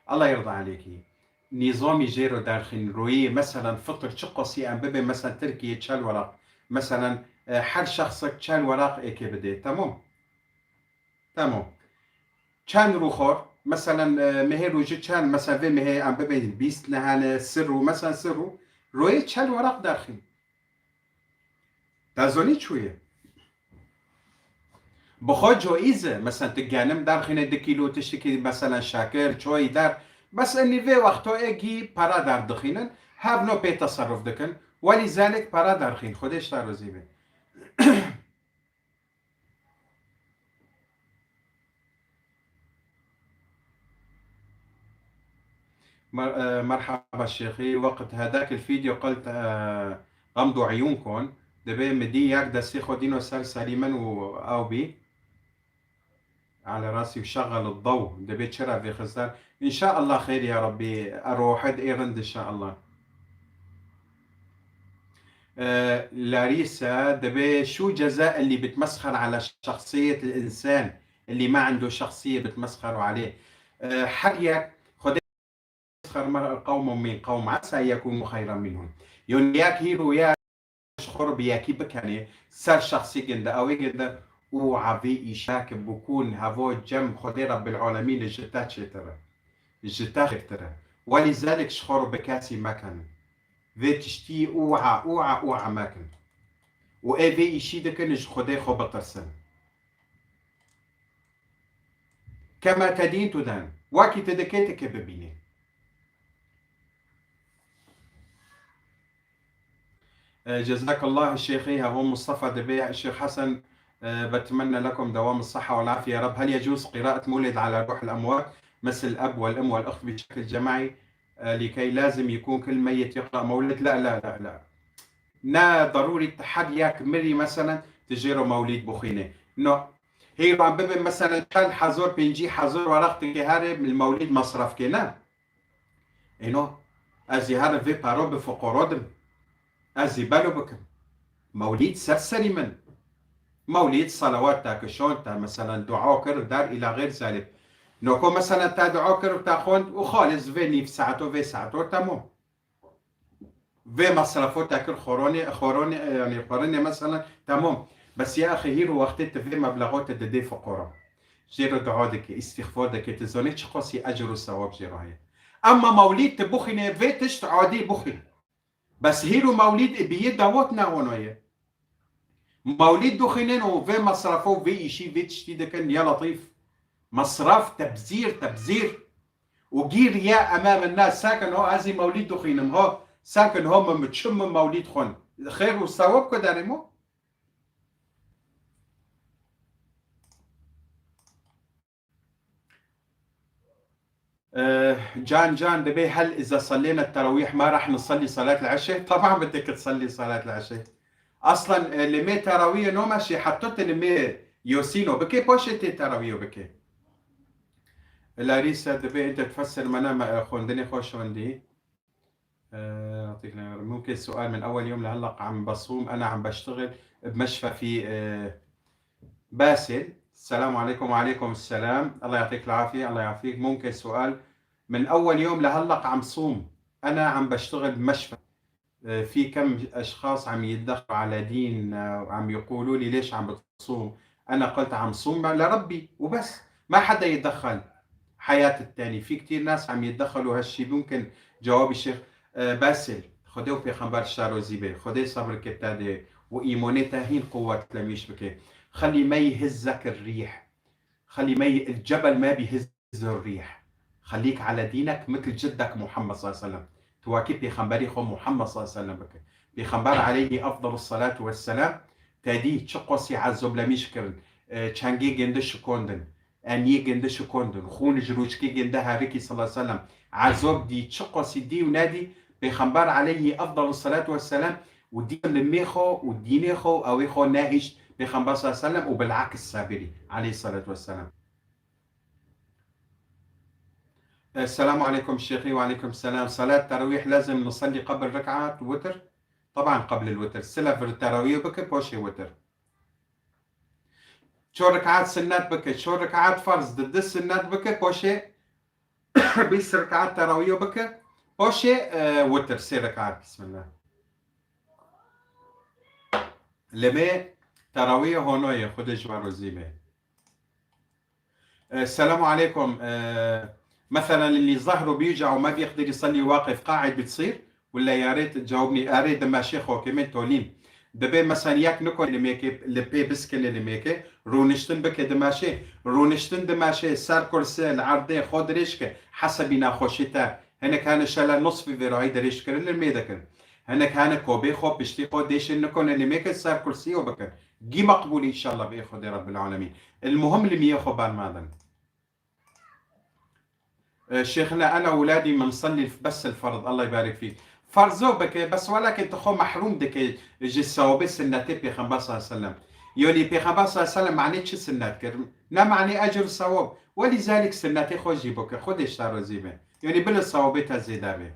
Allah yirda alêkî. Nîzamî jê re derxîn, royê, meselen, fitr çi qasî em bibe, meselen, Tirkiye çel weraq. Meselen, e, her şexsek çel weraq êkê bide. Tamam? Tamam. Çend rû xor, meselen, e, mehê rojî çend, meselen, vê mehê em bibên bîst nehane, sir rû, meselen, sir rû, royê çel weraq derxîn. Te zonî çûye. Bi xwe coîz e, meselen, tu genim derxîne du kîlo tiştekî, meselen, şekir, çoyî der. Bes enî vê wexto ê gî para derdixînin, hev no pê teserruf dikin. Welîzalik para derxîn, Xwedê ji te rozî be. مر-، آه، مرحبا شيخي، وقت هداك الفيديو قلت، آه، غمضوا عيونكم، دبي مدي ياك دسي خدينو سر سليما و-، أو بي. على راسي وشغل الضوء، دبي تشرا في خزان. إن شاء الله خير يا ربي، أروح د إيرند إن شاء الله. آه، لاريسا، دبي شو جزاء اللي بتمسخر على شخصية الإنسان اللي ما عنده شخصية بتمسخروا عليه؟ آه، حريك خدي يسخر مر-، قوم من قوم عسى أن يكونوا خيرا منهم. يون ياك هيرو يا شخور بياكي بكاني سر شخصي جندا أو جندا أو عبي إيشاك بكون هفو جم خدي رب العالمين جتا تشترى. جتا خير ترى. ولذلك شخور بكاسي مكان. Vê tiştî û a, û a, û a mekin. Û ê vê îşî dikin, ji Xwedê xwe bitirsin. Kema tedîn tu den. Wekî tu dikê, tu kê bibînî. E, جزاك الله شيخي، هو مصطفى دبي، شيخ حسن، e, بتمنى لكم دوام الصحة والعافية يا رب. هل يجوز قراءة مولد على روح الأموات مثل الأب والأم والأخت بشكل جماعي؟ آه، لكي لازم يكون كل ميت يقرأ مولد. لا، لا، لا، لا. Na ضروري تحد ياك مري مثلًا تجيرو مولد بخينة. No. هي عم ببن مثلًا كل حزور بنجي حزور ورق تكي هاري من المولد مصرف كينا. Êno, ez ê herin vê paro bi fiqoro dim. Ez ê belo bikim. Mewlîd ser serî min. Mewlîd salawat te kişand, te meselen dua kir, der îla xêr zelê. Noko meselen te dua kir û te xwend û xalis vê nîv saeto, vê saeto temam. Vê mesrefo te kir xoronê, xoronê, yanî xwarinê meselen temam. Bes ya axî hîro wextê tu vê meblexo tu didê fiqoro. Jê re dua dike, îstîxfar dike, tu zanî çiqasî ecr û sewab jê re heye. Emma mewlîd tu bixwînê, vê tişt adî bixwîn. Bes hîro mewlîd ê bi yê dawot ne wano ye. Mewlîd dixwînin û vê mesrefo, vê îşî, vê tiştî dikin, ya Letîf. Mesref, tebzîr, tebzîr. Û gîr ye emamina, sakin ho, ez ê mewlîd dixwînim ho, sakin ho, min, min çi min mewlîd xwin. Xêr û sewab ku derê mo? آه، جان، جان، دبي هل إذا صلينا التراويح ما راح نصلي صلاة العشاء؟ طبعًا بدك تصلي صلاة العشاء. أصلًا، آه، لمي تراويح نو ماشي حطت لمي يوسينو بكي بوشي تي تراويح بكي. لاريسا، دبي أنت تفسر منا ما، آه، خوندني خوش وندي. آه، يعطيك العافية. ممكن سؤال؟ من أول يوم لهلق عم بصوم، أنا عم بشتغل بمشفى في، آه، باسل. السلام عليكم. وعليكم السلام، الله يعطيك العافية. الله يعافيك. ممكن سؤال؟ من أول يوم لهلق عم صوم، أنا عم بشتغل بمشفى. آه، في كم أشخاص عم يتدخلوا على دين، آه، وعم يقولوا لي: "ليش عم بتصوم؟" أنا قلت: "عم صوم لربي وبس، ما حدا يتدخل حياة التاني." في كتير ناس عم يتدخلوا هالشي. ممكن جواب الشيخ، آه، باسل، خدي وبيغمبر شارو زيبي، خدي صبر كتادي وإيموني تاهين قوة لميش بكي. خلي ما يهزك الريح. خلي ما ي-، الجبل ما بيهز الريح. خليك على دينك مثل جدك محمد صلى الله عليه وسلم. wekî pêxemberî xwe Muhammed sallallahu aleyhi ve sellem bike. Pêxember aleyhî efdalus salatu vesselam te dî çi qasî ezoblemîş kirin, e, çengê gindi şikondin, eniyê gindi şikondin, xûn ji rûçkê gindi herikî sallallahu aleyhi ve sellem. Ezob dî, çi qasî dî û nedî, Pêxember aleyhî efdalus salatu vesselam û dî limê xwe û dînê xwe û ewê xwe nehişt Pêxember sallallahu aleyhi ve sellem û bil'aks sabirî aleyhî salatu vesselam. Esselamu aleykum şêxî. Ve aleykum selam. Salat terawîh lazim nusalli qebl rekaat witr? Taban qebl witr. Sila vir terawîh bike, poşê witr. Çor rekaat sunnet bike, çor rekaat farz, di di sunnet bike, poşê bîst rekaat terawîh bike, poşê, e, witr, sê rekaat, bismillah. Limê terawîh honoyê, Xwedê ji we rozî be. Esselamu aleykum. E, mesela اللي ظهره بيوجع وما بيقدر يصلي واقف قاعد بتصير؟ Wille yarê tu cewab nî. Erê dimeşê xokê min tolîn. Dibê mesela yek nikon limêkê, li pê biskine limêkê, rûniştin bike dimeşê. Rûniştin dimeşê, ser kursê, li erdê xwe dirêj ke, hesebî naxweşî te. Hinek hene şele nusfî vê rahî dirêj kirin limê dikin. Hinek hene kobê xwe, piştî xwe dêşin nikone limêkê ser kursî û bikin. Gî meqbûl înşallah bi Xwedê Rabbil Alemîn. El muhim limiyê xwe bermadin. E, şêxina, ena ewladî min salî bes el ferz, Allah ybarik fîk. Ferzo bike, bes welakin tu xwe mehrûm dike ji sewabê sinnetê Pêxember sallallahu aleyhi ve sellem. Yanî Pêxember sallallahu aleyhi ve sellem manê çi sinnet kir? Ne manê ecr û sewab. Welîzalik sinnetê xwe jî bike. Xwedê ji te razî be. Yanî bila sewabê te zêde be.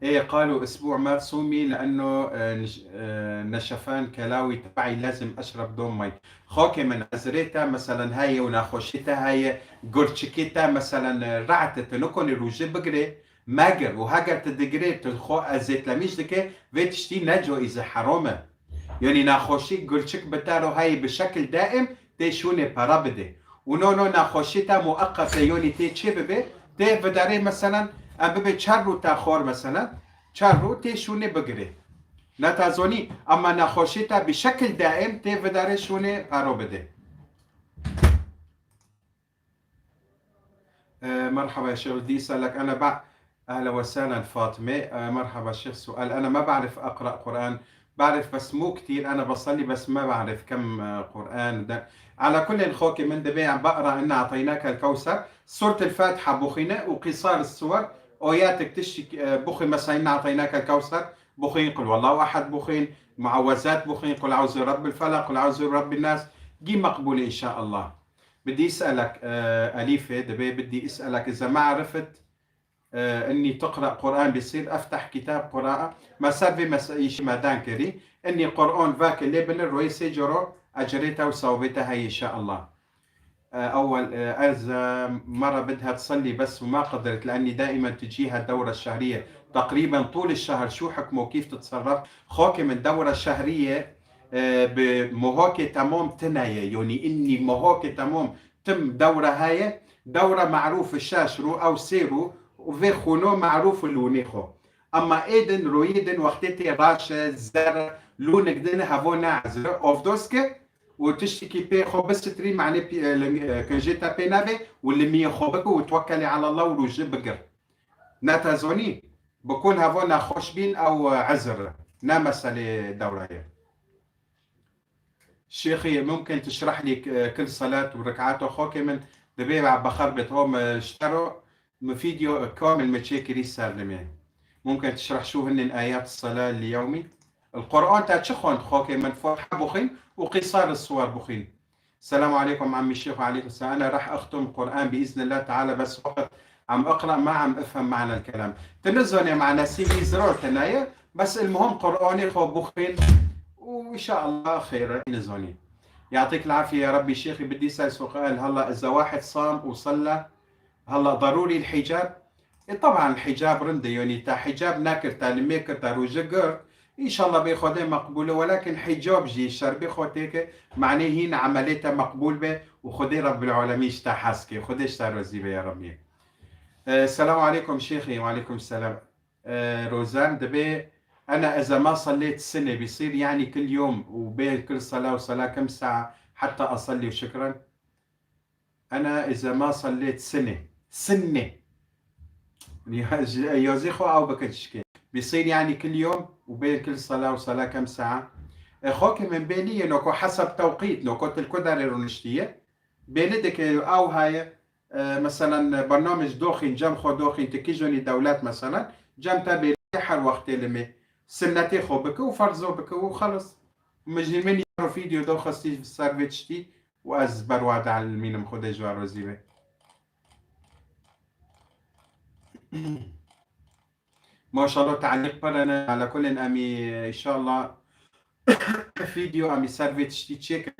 Ê, قالوا أسبوع ما تصومي لأنه، e, niş-, e, neşefan kelawî tebî lazim eşreb don may. Xakê min ezrê te, meselen, heye û naxweşî te heye, gurçikê te, meselen, e, re'et e, tu nikonî rûjê bigirê, megir. Û heger tu digirê, tu xwe ezêtlemîş dike, vê tiştî ne caiz e, heram e. Yanî naxweşî gurçik bi te re heye bi şekil daim, tê şûnê pere bidê. Û no, no, naxweşî te mueqqet e, yanî tê çê bibe, tê vidarê, meselen, em bibe çar rû te xwar, meselen, çar rû tê şûnê bigirê. Ne te zonî, ema naxweşî te bi şekil daim tê vidarê şûnê pere bidê. E, merhaba şêx, dî salek ene ba-, Ehlen ve sehlen Fatime. E, merhaba şêx, sual. Ene ma be'rif eqra Qur'an. Be'rif bes mu ktir. Ene besalli bes ma be'rif kem, e, Qur'an. De, ala kullin xokê min dibê em beqra inna ataynakel kewser. Sûretil Fatiha buxîne û qîsar suwer. Oyatek tiştik, e, buxî mesela inna ataynakel kewser. Buxîn, Qul huwallahu ehed buxîn. Muawwezat buxîn. Qul euzu bi rabbil felak. Qul euzu bi rabbin nas. Gî meqbûl inşallah. بدي اسألك، آه، أليفة، دبي بدي اسألك إذا ما عرفت، آه، إني تقرأ قرآن بيصير أفتح كتاب قراءة؟ ما سبي مس-، إشي ما دان كري. إني قرآن فاك اللي بنر رويسي جرو أجريتا وصوبيتا هاي إن شاء الله. آه، أول، آه، إذا مرة بدها تصلي بس وما قدرت، لأني دائمًا تجيها الدورة الشهرية تقريبًا طول الشهر، شو حكمه وكيف تتصرف؟ خوكي من دورة شهرية، e, bi mohokê temom tine ye. Yonî înî mohokê temom tim dewre heye. Dewre marûf şeş rû ew sê rû û vê xûno marûf lûnê xwe. Ema ê din, royê din wextê tê raşe, zer, lûnik din hevo ne ezre, ovdos ke û tiştekî pê xwe bisitrî, manê pî-, e, ling-, e, kinjê te pê nebe û limiyê xwe bike û twekkelê ala Allah û rûjê bigir. Ne te zonî, bi kun hevo nexweş bîn ew, e, ezir, ne meselê dewre ye. Şêxî, mumkin tişreh lî, e, kil selat û rikata xokê min dibê ve bexer bit ho me ji te ro mi fîdyo kamil me çêkirî ser limê. Mumkin tişreh şû hinnin ayat sela li yewmî. El Qur'an te çi xwend xokê min Fatiha buxîn û qîsar suwer buxîn. السلام عليكم عمي الشيخ. وعليكم السلام. أنا راح أختم قرآن بإذن الله تعالى، بس وقت عم أقرأ ما عم أفهم معنى الكلام. Tinizone manasî wî ziror tenaye, bes المهم قرآني خو بخين وإن شاء الله خير إنزوني. يعطيك العافية يا ربي شيخي. بدي أسأل سؤال، هلا إذا واحد صام وصلى، هلا ضروري الحجاب؟ E, taban hicab rind e, yanî te hicab nekir, te limê kir, te rûjê girt, înşallah bê Xwedê meqbûl e, welakin hicab jî şerbê xwe têke, manê hîn emelê te meqbûl be û Xwedê Rebbil Alemîn ji te hez ke. Xwedê ji te rozî be ya Rebbî. E, Selamu aleykum şêxî. Weleykum selam. E, Rozan, dibê ena eza ma salêt sinê bîsîr, yanî kil yom û bê kil sela û sela kem sa'a hetta asallî û şikran. Ena iza ma sallet sinê. Sinê. Ya, ji Eyazî xwe ew bike çişkê. Bîsîr yani kil yom û bê kil sala û sala kem sa'a. E, xo ki min bê nîye, noko hesab tewqît, noko til ku darê rûniştiye. Bê ne dike ew haye, e, meselen, bernamej doxîn, cem xwe doxîn, ti kijonî dewlet, meselen, cem te bê her wextê limê. Sinnetê xwe bike û ferzo bike û xelas. Min jî min yaro vîdeo do xwestî ser vê tiştî û ez berwa de elmînim, Xwedê ji we rozî be. Maşallah, te'lîq pir hene. Ala kulên, em î, înşallah, vîdeo em î ser vê tiştî çêkin.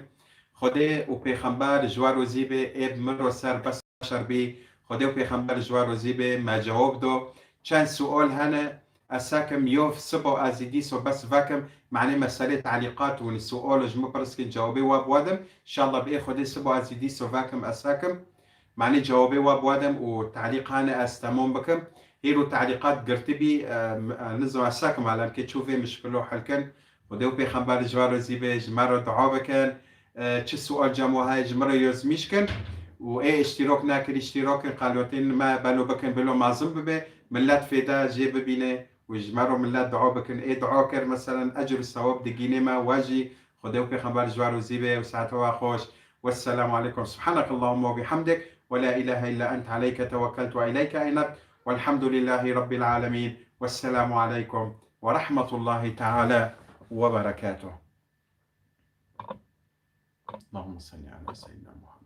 Xwedê û pêxember ji we rozî be, ê bi min re ser bes şer bî. Xwedê û pêxember ji we rozî be, me cewab do. Çend sual hene, ez sekim yo sibo ez î dîso bes vekim. Manê meselê te'lîqat û sual ji min pirskin, cewabê we bi we dim. Înşallah bi ê Xwedê sibo ez î dîso vekim, ez sekim. Manê cewabê we bi we dim û te'lîq hene ez temam bikim. Hîro te'lîqat girtibî, e, m-, e, nizam ez sekim, alem ke çû vê mişkilo hel kin. Xwedê û pêxember ji we rozî be, ji me re dua bikin. E, çi sual cem we heye, ji min re yozmîş kin. Û ê îştîrok nekir, îştîrok kin, qalotên me belo bikin, bilo mezin bibe. Millet fêda jê bibîne û ji me re millet dua bikin. Ê dua kir, meselen, ecr û sewab digîne me, we jî. Xwedê û pêxember ji we rozî be û saeta we xweş. Wesselamu aleykum. Subhanakallahumma ve bihamdik. Ve la ilahe illa ent aleyke tevekkeltu ve ileyke enebtu. Velhamdülillahi Rabbil alemin. Vesselamu aleykum ve rahmetullahi teala ve berekatuhu. Allahümme salli ala seyyidina Muhammed.